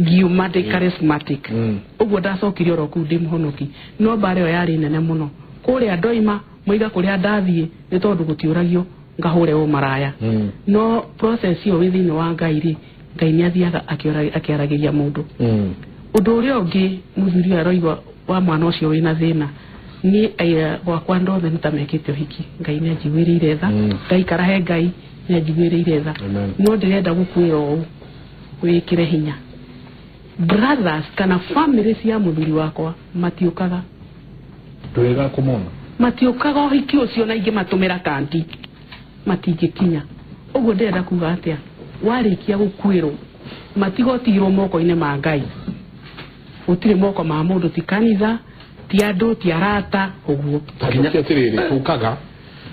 ngiuma ndĩ charismatic. Ũguo ndacokire oro kũu ndĩ mũhonoki, no mbara ĩyo yarĩ nene mũno. Kũrĩa ndoima moiga kũrĩa ndathiĩ nĩ tondũ gũtiũragio ngahũre ũmaraya. No process ĩyo wĩ thĩinĩ wa Ngai rĩ, Ngai nĩ athiaga akĩaragĩria mũndũ. Ũndũ ũrĩa ũngĩ mũthuri ũyũ aroigua wa mwana ũcio wĩna thĩna, niĩ gwakwa andũ othe nĩ ta mekĩte ũhiki, Ngai nĩ anjiguĩrĩire tha, ngaikara he Ngai nĩ anjiguĩrĩire tha. No ndĩrenda gũkwĩra ũũ wĩkĩre hinya, brothers kana family cia mũthuri wakwa matiũkaga. Ndwega kũmona matiũkaga ũhiki ũcio, na ingĩ matũmĩra kandi matingĩkinya. Ũguo ndĩrenda kuga atĩa, warĩkia gũkuĩrwo matigotigirwo moko-inĩ ma Ngai, gũtirĩ moko ma mũndũ, ti kanitha, ti andũ, ti arata, ũguo. Nginya atĩrĩrĩ, tũkaga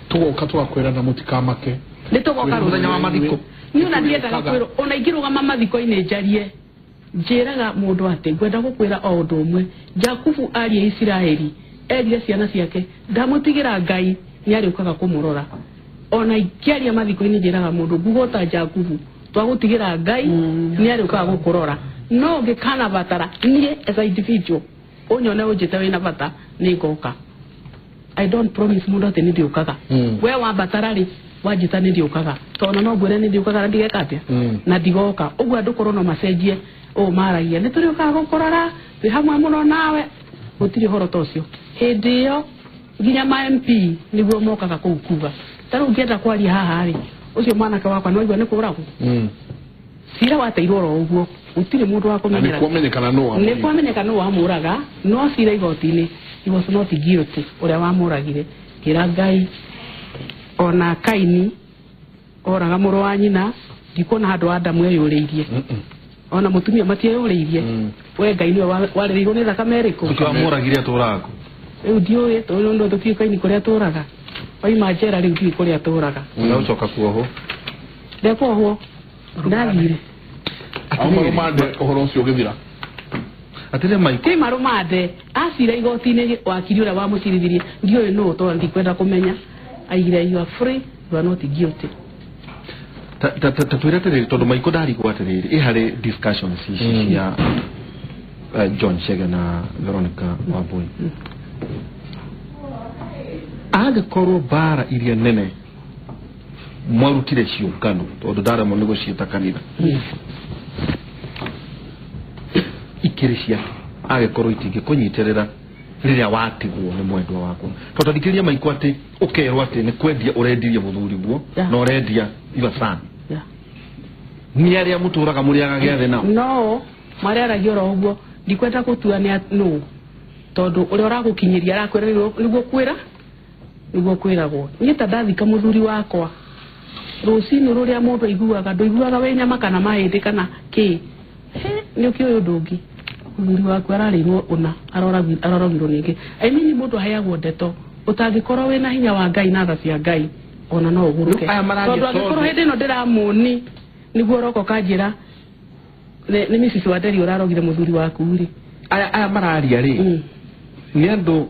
tũgoka tũgakwĩra na mũtikamake, nĩ tũgoka mũthenya wa mathiko. Niĩ ona ndiendaga kwĩrwo, ona ingĩrũgama mathiko-inĩ njarie, njĩraga mũndũ atĩ ngwenda gũkwĩra o ũndũ ũmwe. Jakubu arie Isiraeli, erire ciana ciake ndamũtigĩra Ngai nĩ arĩũkaga kũmũrora. Ona ingĩaria mathiko-inĩ njĩraga mũndũ nguga ta Jakubu twagũtigĩra Ngai nĩ arĩũkaga gũkũrora. No ũngĩkana batara niĩ as a individual ũnyone ũnjĩte wĩna bata nĩ ngoka. I don't promise mũndũ atĩ nĩ ndĩũkaga. We wambatara rĩ, wanjĩta nĩ ndĩũkaga, tondũ no ngwĩre nĩ ndĩũkaga na ndigeka atĩa na ndigoka. Ũguo andũ korwo no macenjie ũũ maragia nĩ tũrĩũkaga gũkũrora, twĩ hamwe mũno nawe, gũtirĩ ũhoro ta ũcio. Hĩndĩ ĩyo Nginya ma MP niguo mokaga kũu kuga. Ta rĩu ngĩenda kwaria haha rĩ, ũcio mwanake wakwa nĩwaigua nĩ kũragwo. Cira wateirwo oro ũguo, gũtirĩ mũndũ wa kũmenyera. Nĩ kwamenyekana nũ wamũraga. Nĩ kwamenyekana nũ wamũraga, no cira igoti-inĩ he was not guilty ũrĩa wamũragire. Ngĩra Ngai ona Kaini oraga mũrũ wa nyina, ndikuona handũ Adamu eyũrĩirie. Ona mũtumia matieyũrĩirie. We Ngai nĩwe warĩrĩirwo nĩ thakame ĩrĩkũ? Ũcio wamũragire atũraga kũ? Rĩu ndiũĩ, tondũ tũtiũĩ Kaini kũrĩa atũraga. Waima njera rĩu ndiũĩ kũrĩa atũraga. Na ũcoka kuohwo? Ndekuohwo. Ndathire. Auma rũmande ũhoro ũcio ũgĩthira. Atĩrĩ Maiko. Ti marũmande, acira igoti-inĩ wakiri ũrĩa wamũcirithirie, ndiũĩ nũ tondũ ndikwenda kũmenya. Aigire you are free, you are not guilty. Ta twĩre atĩrĩrĩ, tondũ Maiko ndarigwo atĩrĩrĩ, ĩ harĩ discussions ici cia John Chege na Veronica Wambui. Angĩkorwo mbara iria nene mwarutire ciũngano, tondũ ndaremwo nĩ gũciĩta kanitha, ikĩrĩ ciake, angĩkorwo itingĩkũnyitĩrĩra rĩrĩa watigwo nĩ mwendwa waku. Tondũ thikĩrĩria Maiko atĩ ũkerwo atĩ nĩ kwendia ũrendirie mũthuri guo, na ũrendia your son. Nĩ arĩa mũtũraga mũrĩaga gĩathĩ nao? No, marĩaragia oro ũguo, ndikwenda gũtua nĩ nũ, tondũ ũrĩa ũragũkinyĩria arakwĩra nĩguo kwĩra, nĩguo kwĩragwo. Niĩ ta ndathika mũthuri wakwa, rũcinĩ rũrĩa mũndũ aiguaga, ndũiguaga wĩ nyama kana mahĩndĩ kana kĩ. Nĩ ũkĩũĩ ũndũ ũngĩ. Mũthuri waku ararĩirwo ũna, aroragirwo nĩngĩ. I mean mũndũ aheagwo ndeto, ũtangĩkorwo wĩna hinya wa Ngai na tha cia Ngai, ona no ũgũrũke. Tondũ angĩkorwo hĩndĩ ĩno ndĩramũni, nĩguo ũroka ũkanjĩra, nĩ Mrs. Wanderi ũrarogire mũthuri waku rĩ. Aya mararia rĩ, nĩ andũ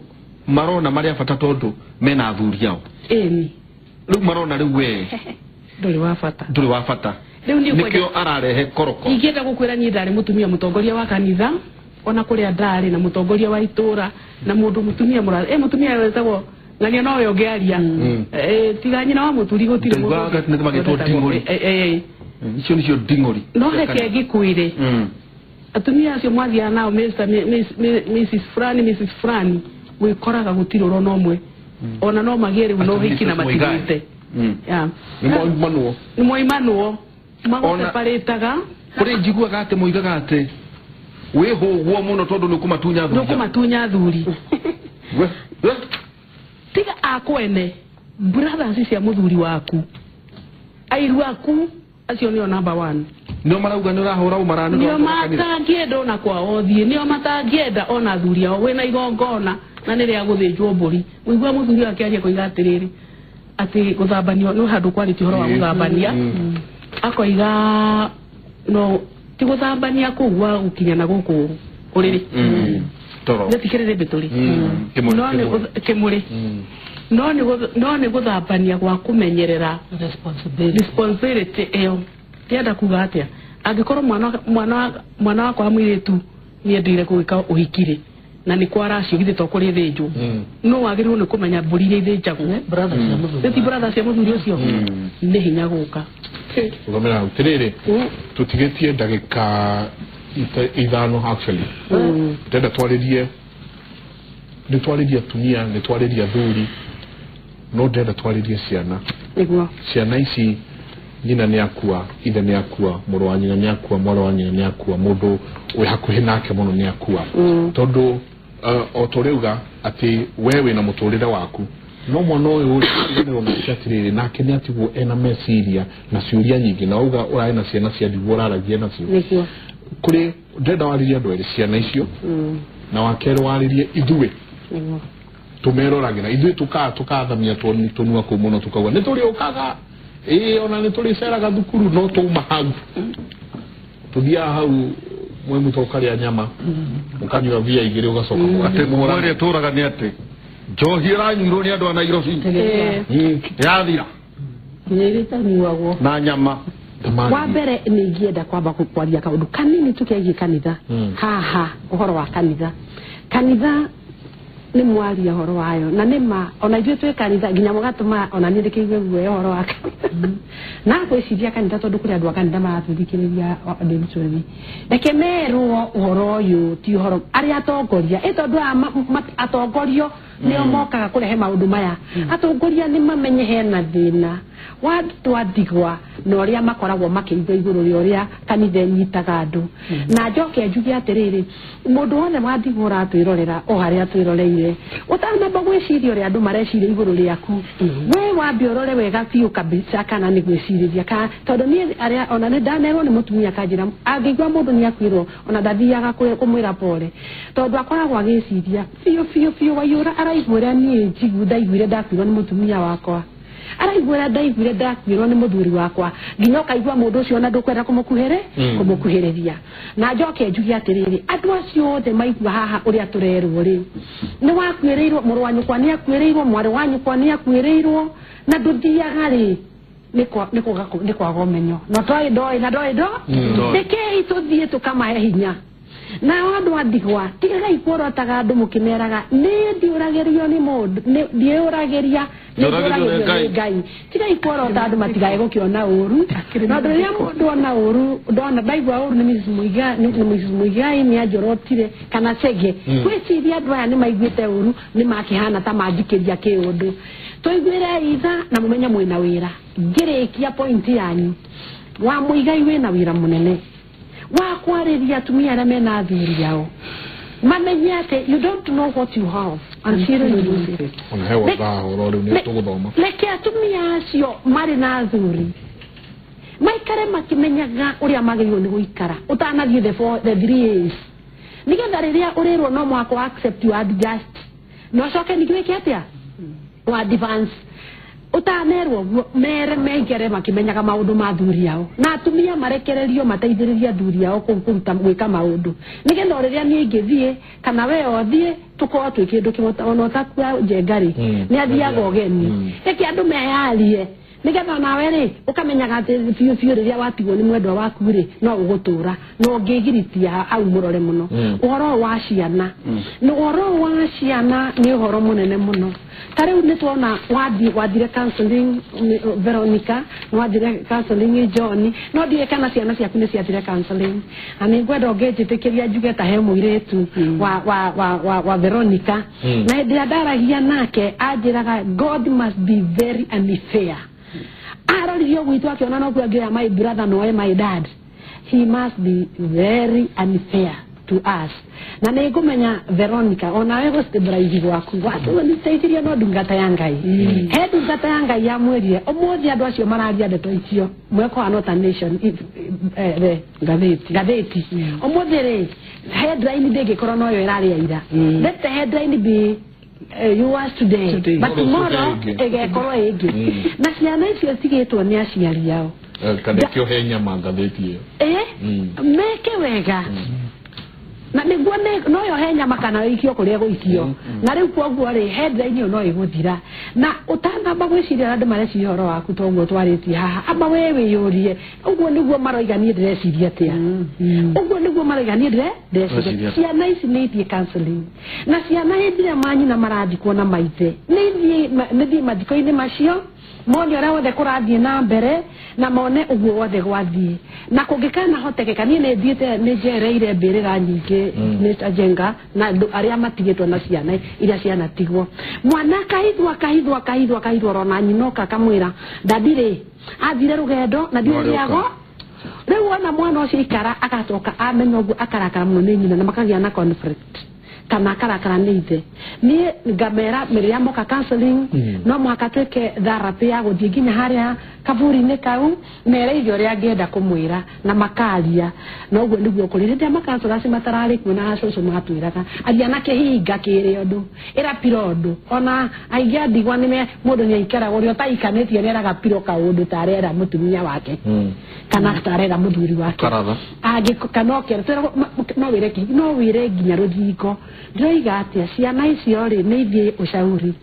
marona marĩ a bata tondũ mena athuri ao. Ĩni. Rĩu marona rĩu we ndũrĩ wa bata. Ndũrĩ wa bata. Rĩu niĩ nĩkĩo ararehe koroko. Ingĩenda gũkwĩra niĩ ndarĩ mũtumia mũtongoria wa kanitha, ona kũrĩa ndarĩ na mũtongoria wa itũra, na mũndũ mũtumia mũtumia wetagwo ng'ania nowe ũngĩaria. Tiga nyina wa mũturi gũtirĩ mũndũ. Ndaiguaga nĩ magĩtwo nding'ũri. Icio nĩcio nding'ũri. No reke ngĩkwĩre. Atumia acio mwathiaga nao Mr. Mrs. Fulani, Mrs. Fulani, wĩkoraga gũtirĩ ũrona ũmwe. Ona no magĩe rĩu no ũhiki na matigĩte. Nĩ mwoimanwo. Nĩ mwoimanwo. Magũseparĩtaga. Kũrĩ njiguaga atĩ moigaga atĩ wĩhũgwo mũno tondũ nĩ ũkũmatunya athuri. Nĩ ũkũmatunya athuri. Tiga akwene, brothers cia mũthuri waku, airu aku, acio nĩo number 1. Nĩo marauga nĩ ũrahũra ũmaraya. Nĩo matangĩenda ona kwao ũthiĩ, nĩo matangĩenda ona athuri ao wĩna igongona na nĩ rĩa gũthĩnjwo mbũri. Ũigua mũthuri akĩaria koiga atĩrĩrĩ, atĩ gũthambanio nĩ handũ kwarĩtie ũhoro wa gũthambania, akoiga no ti gũthambania kũu gwa gũkinya na gũkũ ũrĩrĩ. Toro. Nĩ tikĩrĩrĩ mbĩtũrĩ. No nĩ kĩmũrĩ. No nĩ gũthambania gwa kũmenyerera responsibility ĩyo. Ndĩrenda kuga atĩa? Angĩkorwo mwana wakwa wa mũirĩtu nĩendire gwĩka ũhiki rĩ, na nĩ kwa racio githĩ to kũrĩ thĩnjwo, no wagĩrĩirwo nĩ kũmenya mbũri iria ithĩnjagwo. Nĩ ti brother cia mũthuri ũcio? Nĩ hinya gũka. Rũgamĩra hau. Tĩrĩrĩ, tũtigĩtie ndagĩka ithano actually. Ndĩrenda twarĩrie, nĩ twarĩrie atumia, nĩ twarĩrie athuri, no ndĩrenda twarĩrie ciana. Nĩguo. Ciana ici nyina nĩ akua, ithe nĩ akua, mũrũ wa nyina nĩ akua, mwarĩ wa nyina nĩ akua, mũndũ wĩ hakuhĩ nake mũno nĩ akua. Tondũ o ta ũrĩa uga atĩ we wĩna mũtũrĩre waku, no mwana ũyũ ũriganĩrwo nake atĩrĩrĩ, nake nĩ atigwo ena meciria na ciũria nyingĩ, na wauga ũrarĩ na ciana cia ndigwa ũraragia nacio. Nĩguo. Kũrĩ ndĩrenda warĩrie andũ erĩ, ciana icio, na wa kerĩ warĩrie ithuĩ. Nĩguo. Tũmeroragĩra ithuĩ tũkathamia tũnua kũu mũno tũkauga nĩ tũrĩũkaga, ĩĩ ona nĩ tũrĩceraga thukuru, no tũma hau. Tũthiaga hau mwe mũto ũkarĩa nyama, ũkanyua bia igĩrĩ ũgacoka Atĩ mũhũra ĩrĩa tũraga nĩ atĩ njohi ĩranyuirwo nĩ andũ a Nairobi. Yathira. Nginya iria itanyuagwo. Na nyama. Wa mbere nĩ ingĩenda kwamba kwaria kaũndũ kanini tu kegiĩ kanitha. Haha ũhoro wa kanitha. Kanitha nĩ mwaria ũhoro wayo, na nĩ ma ona ithuĩ twĩ kanitha nginya mũgatũma ona niĩ ndĩkĩigue guoya ũhoro wa kanitha. Na ngwĩciria kanitha tondũ kũrĩ andũ a kanitha maratũthikĩrĩria ndĩmtwethi. Reke merwo ũhoro ũyũ ti ũhoro arĩa atongoria, ĩ tondũ aya atongorio Nĩo mokaga kũrehe maũndũ maya. Atongoria nĩ mamenye hena thĩna wa andũ a ndigwa na ũrĩa makoragwo makĩigua igũrũ rĩa ũrĩa kanitha ĩnyitaga andũ. Na njoke njuge atĩrĩrĩ, mũndũ wothe wa ndigwa ũratwĩrorera o harĩa twĩroreire, ũtanamba gwĩciria ũrĩa andũ mareciria igũrũ rĩaku, we wambe ũrore wega biũ kabisa kana nĩ gwĩcirĩria ka, tondũ niĩ arĩa ona nĩ ndanerwo nĩ mũtumia kanjĩra angĩigua mũndũ nĩ akuĩrwo ona ndathiaga kũmwĩra pole, tondũ akoragwo agĩciria biũ biũ biũ waiyũra araigua ũrĩa niĩ njigu ndaiguire ndakuĩrwo nĩ mũtumia wakwa, araigua ũrĩa ndaiguire ndakuĩrwo nĩ mũthuri wakwa, nginya ũkaigua mũndũ ũcio ona ndũkwenda kũmũkuhĩrĩria. Na njoke njuge atĩrĩrĩ, andũ acio othe maigua haha ũrĩa tũrerwo rĩ, nĩ wakuĩrĩirwo, mũrũ wa nyũkwa nĩ akuĩrĩirwo, mwarĩ wa nyũkwa nĩ akuĩrĩirwo, na ndũthiaga rĩ, nĩ kwaga ũmenyo na toĩ ndoĩ na ndoĩ ndo rekei tũthiĩ tũkamahe hinya. Nao andũ a ndigwa tigagai kuorotaga andũ mũkĩmeraga nĩ ndiũragĩrio nĩ mũndũ, ndiũragĩria nĩ Ngai. Tigai kuorota andũ matigae gũkĩona ũru, na ũndũ rĩrĩa mũndũ ona ũru ndona ndaigua ũru nĩ Mrs. Muigai, nĩ Mrs. Muigai nĩ anjorotire kana Chege, gwĩciria andũ aya nĩ maiguĩte ũru nĩ makĩhana ta manjikĩria kĩũndũ. Tũiguĩre itha na mũmenye mwĩna wĩra. Ngĩrĩkia point yanyu, wa Muigai wĩna wĩra mũnene wa kwarĩria atumia arĩa mena athuri ao, mamenye atĩ you don't know what you have until you lose it. Ona he wathaa ũhoro rĩu nĩ tũgũthoma. Reke atumia acio marĩ na athuri maikare makĩmenyaga ũrĩa magĩrĩirwo nĩ gũikara ũtanathiĩ the 3 years, nĩgetha rĩrĩa ũrĩrwo no mũhaka wa accept you adjust na ũcoke ningĩ wĩke atĩa wa advance. Ũtanerwo ũguo mere meikere makĩmenyaga maũndũ ma athuri ao, na atumia marekererio mateithĩrĩrie athuri ao kũruta gwĩka maũndũ, nĩgetha o rĩrĩa niĩ ingĩthiĩ kana we ũthiĩ tũkorwo twĩ kĩndũ kĩmwe. Ona ũtakua njenga rĩ, nĩ athiaga ũgeni. Reke andũ meyarie nĩgetha nawe rĩ ũkamenyaga atĩ biũ biũ rĩrĩa watigwo nĩ mwendwa waku rĩ no ũgũtũra na ũngĩgiritia hau mũrore mũno. Ũhoro wa ciana nĩ ũhoro wa ciana nĩ ũhoro mũnene mũno. Ta rĩu nĩ tuona wathire counseling Veronica, wathire counseling John, no ndiũĩ kana ciana ciaku nĩ ciathire counseling. Na nĩ ngwenda ũngĩnjĩtĩkĩria njuge ta he mũirĩtu wa Veronica, na hĩndĩ ĩrĩa ndaragia nake anjĩraga God must be very unfair. Aroririo gwitũ akĩona no kuo angĩoya my brother no my dad. He must be very unfair to us. Na nĩ ngũmenya Veronica onawe gũstabilize gwaku watũniteithirie no ndungata ya Ngai. He ndungata ya Ngai yamwĩrire ũmũthĩ andũ acio mararia ndeto icio mwekũhana ta Nation ngathĩti ũmũthĩ rĩ headline ndĩngĩkorwo noyo ĩrarĩa ira. Let the headline be yours today, but tomorrow ĩgekorwo ĩngĩ. Na ciana icio cigĩtwo nĩ aciari ao kana kĩo he nyama ngathĩti ĩyo meke wega na nĩguo no yo he nyama kana ĩikio kũrĩa gũikio. Na rĩu kwoguo rĩ headline ĩyo no ĩgũthira. Na ũtanamba gwĩciria andũ mareciria ũhoro waku toguo twarĩtie haha, amba we wĩyũrie ũguo nĩguo maroiga niĩ ndĩreciria atĩa, ũguo nĩguo maroiga niĩ ndĩreciria. Ciana ici nĩ ithiĩ counseling, na ciana hĩndĩ ĩrĩa manyina marathikwo na maithe nĩ ithiĩ mathiko-inĩ macio mone ũrĩa wothe kũrathiĩ na mbere na mone ũguo wothe gwathiĩ. Na kũngĩkanahotekeka niĩ nĩ thiĩte nĩ njereire mbĩrĩra nyingĩ nĩ Njenga na andũ arĩa matigĩtwo na ciana iria cianatigwo. Mwana akahithwo akahithwo akahithwo akahithwo orona nyina oka akamwĩra dadi rĩ athire rũgendo na ndiũrĩago. Rĩu wona mwana ũcio aikara agacoka amenya ũguo akarakara mũno nĩ nyina na makagĩa na conflict kana akarakara nĩ ithe. Niĩ ngamera rĩrĩa moka counseling no mũhaka twĩke therapy ya gũthiĩ nginya harĩa kaburi-inĩ kau mereire ũrĩa angĩenda kũmwĩra na makaria. Na ũguo nĩguo kũrĩ rĩrĩa makansora acio matararĩ kuo na acũcũ matwĩraga aria na kĩhinga kĩrĩ ũndũ ĩra piro ũndũ. Ona aingĩ a ndigwa nĩ mũndũ nĩ aikaraga ũrĩa ũtaikanĩtie nĩ eraga piro kaũndũ ta arera mũtumia wake kana ta arera mũthuri wake kana no wĩre nginya rũthingo. Ndĩroiga atĩa ciana icio rĩ nĩ ithiĩ ũcauri,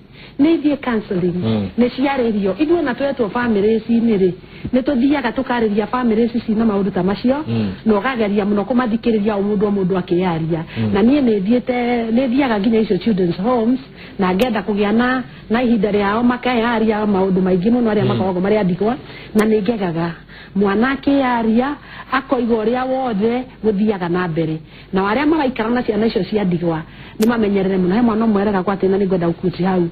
nĩ ithiĩ counseling, nĩ ciarĩrio. Ithuĩ ona twetwo family ici-inĩ rĩ nĩ tũthiaga tũkarĩria family ici cina maũndũ ta macio, na ũkageria mũno kũmathikĩrĩria o mũndũ o mũndũ akĩyaria. Na niĩ nĩ thiĩte nĩ thiaga nginya icio children's homes na ngenda kũgĩa na na ihinda rĩao makeyaria maũndũ maingĩ mũno arĩa makoragwo marĩ andigwa na nĩ ngegaga mwana akĩyaria akoiga ũrĩa wothe gũthiaga na mbere na arĩa maraikara na ciana icio cia ndigwa nĩ mamenyerere mũno. He mwana ũmwe eragwo atĩ na nĩngwenda gũkuti hau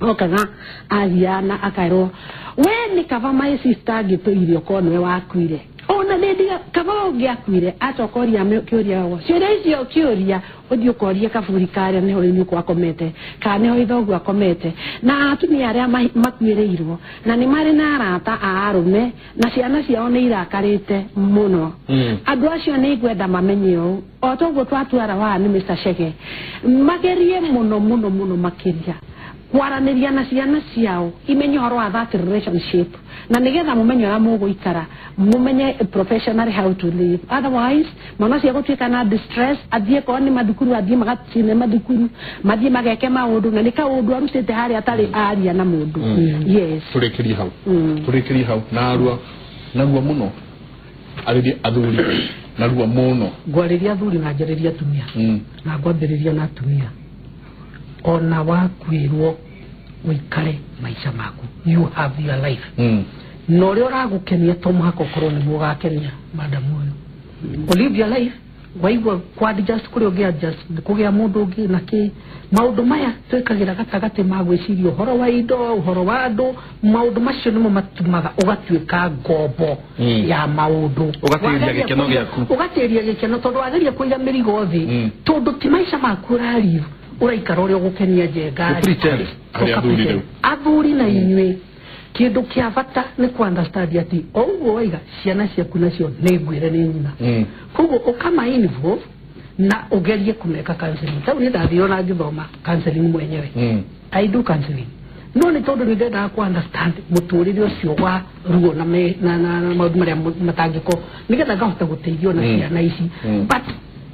okaga agiana akairwo we nĩ kaba my sister angĩtũire okorwo nĩwe wakuire ona nĩ ndiga kaba ũngĩakuire acoka ũria kĩũria ciũria icio kĩũria ũthiĩ ũkorie kaburi karĩa nĩho nyũkwa akomete kana nĩho ithoguo akomete na atumia arĩa makuĩrĩirwo na nĩ marĩ na arata a arũme na ciana ciao nĩ irakarĩte mũno. Andũ acio nĩ ngwenda mamenye ũũ o toguo twatwara wa nĩ Mr. Chege magerie mũno mũno mũno makĩria kwaranĩria na ciana ciao imenye ũhoro wa that relationship na nĩgetha mũmenye ũrĩa mũgũikara mũmenye professionally how to live, otherwise mwana ũcio egũtuĩka na distress athiĩ korwo nĩ mathukuru athiĩ magacine mathukuru mathiĩ mageke maũndũ na nĩ kaũndũ arutĩte harĩa atarĩ aria na mũndũ. Yes, tũrĩkĩrie hau tũrĩkĩrie hau narua narua mũno arĩria athuri narua mũno ngwarĩria athuri na njarĩria atumia na ngwambĩrĩria na atumia ona wakwirwo uikare maisha maku, you have your life. Na ũrĩa ũragũkenia to mũhaka ũkorwo nĩguo ũgakenia madam ũyũ. Live your life waigua kwa adjust kũrĩa ũngĩ adjust kũgĩa mũndũ ũngĩ na kĩ maũndũ maya twĩkagĩra gatagatĩ ma gwĩciria ũhoro wa indo ũhoro wa andũ maũndũ macio nĩmo matũmaga ũgatuĩka ngombo ya maũndũ ũgatĩria gĩkeno gĩaku ũgatĩria gĩkeno tondũ wageria kũiga mĩrigo thĩ tondũ ti maica maku ũrarive ũraikara ũrĩa ũgũkenia njenga athuri na inyuĩ kĩndũ kĩa bata nĩ ku understand atĩ o ũguo waiga ciana ciaku nacio nĩ ngwĩre nĩ nyina koguo ũkama involve na ũgerie kũmeka counseling tau nĩ ndathire na ngĩthoma counseling mwenyewe. I do counseling no nĩ tondũ nĩ ndendaga ku understand mũtũrĩre ũcio wa ruo na maũndũ marĩa matangĩko nĩgetha ngahota gũteithio na ciana ici but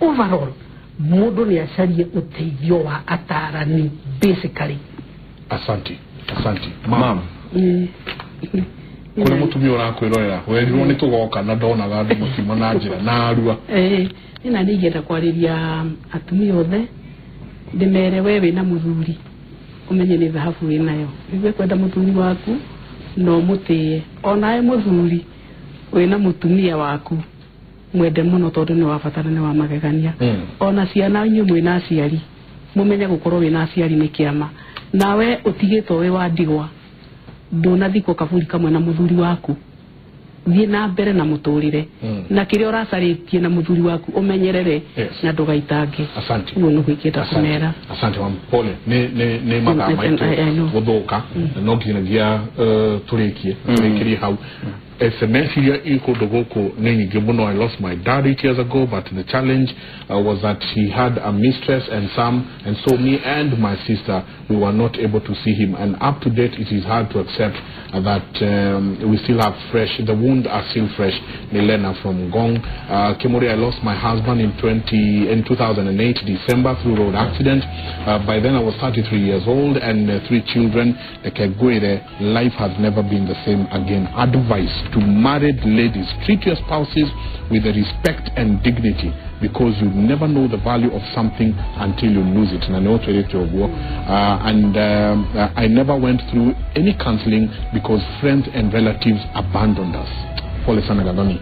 overall mũndũ nĩ acarie ũteithio wa atarani basically. Asante, asante ma'am. Kũrĩ mũtumia ũrakwĩrorera werirwo nĩ tũgoka na ndonaga andũ mũkima na njĩra na arua. Nĩ na nĩingĩenda kwarĩria atumia othe ndĩmere we wĩna mũthuri ũmenye nĩ thahabu wĩnayo nĩguo kwenda mũthuri waku na ũmũtĩe onawe mũthuri wĩna mũtumia waku mwende mũno tondũ nĩ wa bata na nĩ wa magegania. Ona ciana inyuĩ mwĩna aciari mũmenye gũkorwo wĩna aciari nĩ kĩama nawe ũtigĩtwo wĩ wa ndigwa ndũnathikwo kaburi kamwe na mũthuri waku thiĩ na mbere na mũtũrĩre na kĩrĩa ũracarĩtie na mũthuri waku ũmenyerere na ndũgaitange. Asante. Ũguo nĩguo ingĩenda kũmera. Asante ma'am. Pole nĩ mathaa maitũ gũthũka no nginyagia tũrĩkie tũrĩkĩrie hau. SMS iria ĩ kũndũ gũkũ nĩ nyingĩ mũno. I lost my dad 8 years ago, but the challenge was that he had a mistress and some, and so me and my sister, we were not able to see him, and up to date it is hard to accept that we still have fresh, the wound are still fresh. Milena from Gong. Kimori, I lost my husband in 2008 December through road accident. By then I was 33 years old and 3 children. Kegwere, life has never been the same again. Advice to married ladies: treat your spouses with respect and dignity, because you never know the value of something until you lose it. And I never went through any counseling because friends and relatives abandoned us. Pole sana Gathoni.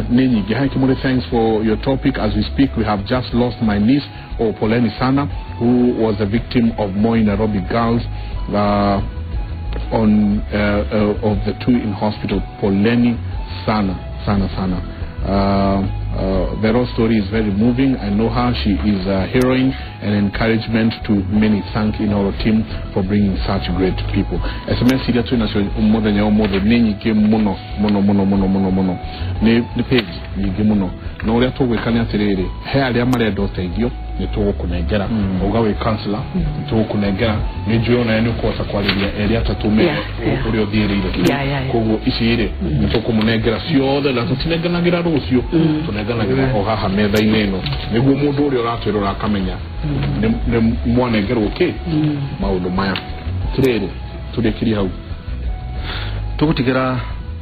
Nenyi Gihai Kimori, thanks for your topic. As we speak, we have just lost my niece, Poleni Sana, who was a victim of Moi Nairobi girls. Of the 2 in hospital. Poleni Sana, Sana, Sana. Vero's story is very moving. I know her. She is a heroine and encouragement to many. Thank in our team for bringing such great people. SMS iria twĩ nacio mũthenya ũmũthĩ nĩ nyingĩ mũno mũno mũno mũno mũno mũno nĩ page nyingĩ mũno na ũrĩa tũgwĩka nĩ atĩrĩrĩ he arĩa marenda ũteithio nĩ tũgũkũnengera uga wĩ counselor nĩ tũgũkũnengera nĩ njũĩ onawe nĩ ũkũhota kwarĩria erĩ atatũ me ũrĩa ũthiĩrĩire koguo ici rĩ nĩ tũkũmũnengera ciothe na tũtinenganagĩra rũciũ tũnenganagĩra o haha metha-inĩ ĩno nĩguo mũndũ ũrĩa ũratwĩrora akamenya nĩ mwanengerwo kĩ maũndũ maya. Tũrĩrĩ tũrĩkĩrie hau tũgũtigĩra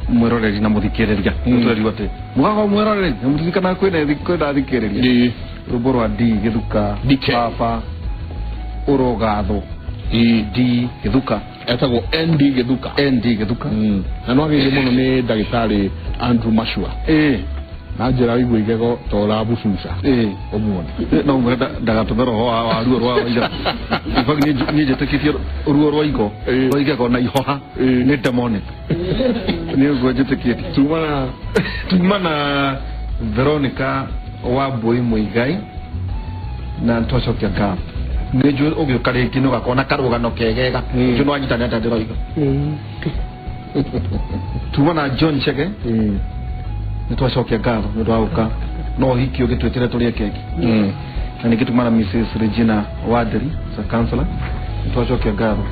mwĩroreri na mũthikĩrĩria tũrerirwo atĩ mũgakorwo mwĩroreri na mũtirikanaga kwĩna thikĩrĩria rwĩmbo rwa D Gĩthuka baba ũrogathwo D Githuka etagwo ND Githuka. ND Githuka. Na no agĩire mũno nĩ ndagĩtarĩ Andrew Mashua. Na njĩra wĩigua igego ta ũrabucuca. Ũmuone. No mwĩre ndagatũme roho wa ruo rwa ira. In fact niĩ njĩtĩkĩtie ruo rwa igo rwa igego na ihoha nĩ demonic. Nĩ ũguo njĩtĩkĩtie. Tuma na Veronica Wambui Muigai na twacokia ngatho. Nĩ njũĩ ũgĩũka rĩngĩ nĩ ũgakorwo na karũgano kegega. Njũĩ nĩ wanyitana atĩa ndĩroiga. Tuma na John Chege. Nĩ twacokia ngatho nĩ ũndũ wa gũka no ũhiki ũgĩtwĩtĩre tũrĩe keki. Na ningĩ tuma na Mrs Regina Wanderi as a counselor. Nĩ twacokia ngatho.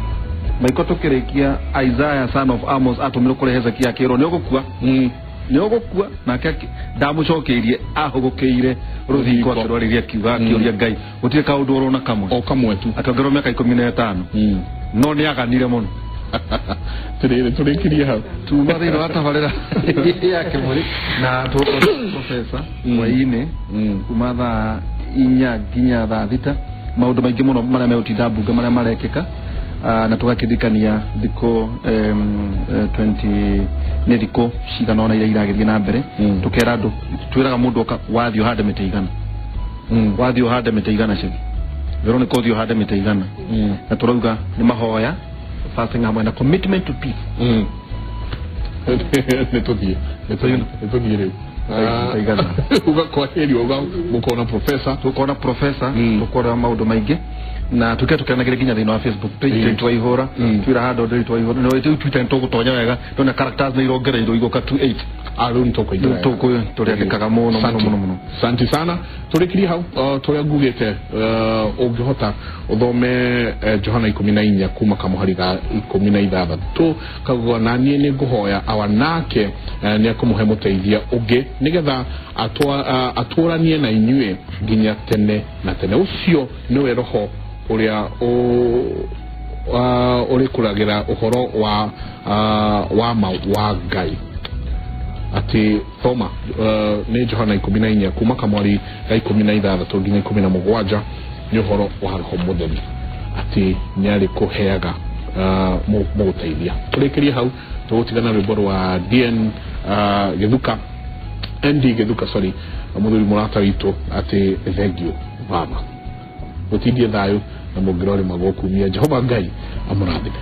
Maiko tũkĩrĩkia Isaiah son of Amos atũmirwo kũrĩ Hezekia akĩrwo nĩ ũgũkua. Nĩ ũgũkua nake ndamũcokeirie ahũgũkĩire rũthingo akĩrwarĩria akiuga akĩũria Ngai gũtirĩ kaũndũ orona kamwe. O kamwe tu. Akĩongererwo mĩaka 15. No nĩ aganire mũno. Tũrĩrĩ tũrĩkirie hau. Tuma thĩinĩ wa tabarĩra ya Kĩmũrĩ na tũgũkorwo professor hwaĩ-inĩ kuma thaa 4 nginya thaa 6 maũndũ maingĩ mũno marĩa megũtinda mbunge marĩa marekĩka na tũgakĩririkania thikũ 20 nĩ thikũ cigana ũna iria iragĩthiĩ na mbere. Tũkera andũ twĩraga mũndũ oka wathiĩ ũhande mĩtĩ igana. Wathiĩ ũhande mĩtĩ igana Chege. Veronica ũthiĩ ũhande mĩtĩ igana. Na tũrauga nĩ mahoya fasting hamwe na commitment to peace. Nĩ tũthiĩ rĩu. Ugakwahĩrio ũgakona professor. Tũkona professor tũkona maũndũ maingĩ na tuke tukeranagĩra nginya thĩinĩ wa Facebook page twaihũra twĩra handũ ndĩri twaihũra no rĩu Twitter nĩtũgũtonya wega ndona characters nĩ irongereirwo igũka 28 rĩu nĩtũkũingĩra tũrĩandĩkaga mũno mũno mũno mũno. Santi sana. Tũrĩkirie hau tũrĩa ngugĩte ũngĩhota ũthome Johana 14 kuma kamũhari ga 16 kauga na niĩ nĩ ngũhoya awa nake nĩ akũmũhe mũteithia ũngĩ nĩgetha atũranie na inyuĩ nginya tene na tene. Ũcio nĩwe roho ũrĩa ũrĩkũragĩra ũhoro wa ma wa Ngai. Atĩ thoma nĩ Johana 14 kuma kamwari ga 16 nginya 17 nĩ ũhoro wa roho mũtheru atĩ nĩ arĩkũheaga mũgũteithia. Tũrĩkĩrie hau tũgũtigana rwĩmbo rwa DN Githuka ND Githuka sorry mũthuri mũrata witũ atĩ thank you baba. Gũtindie thayũ na mũngĩrorĩ magũkumia Jehova Ngai amũrathime.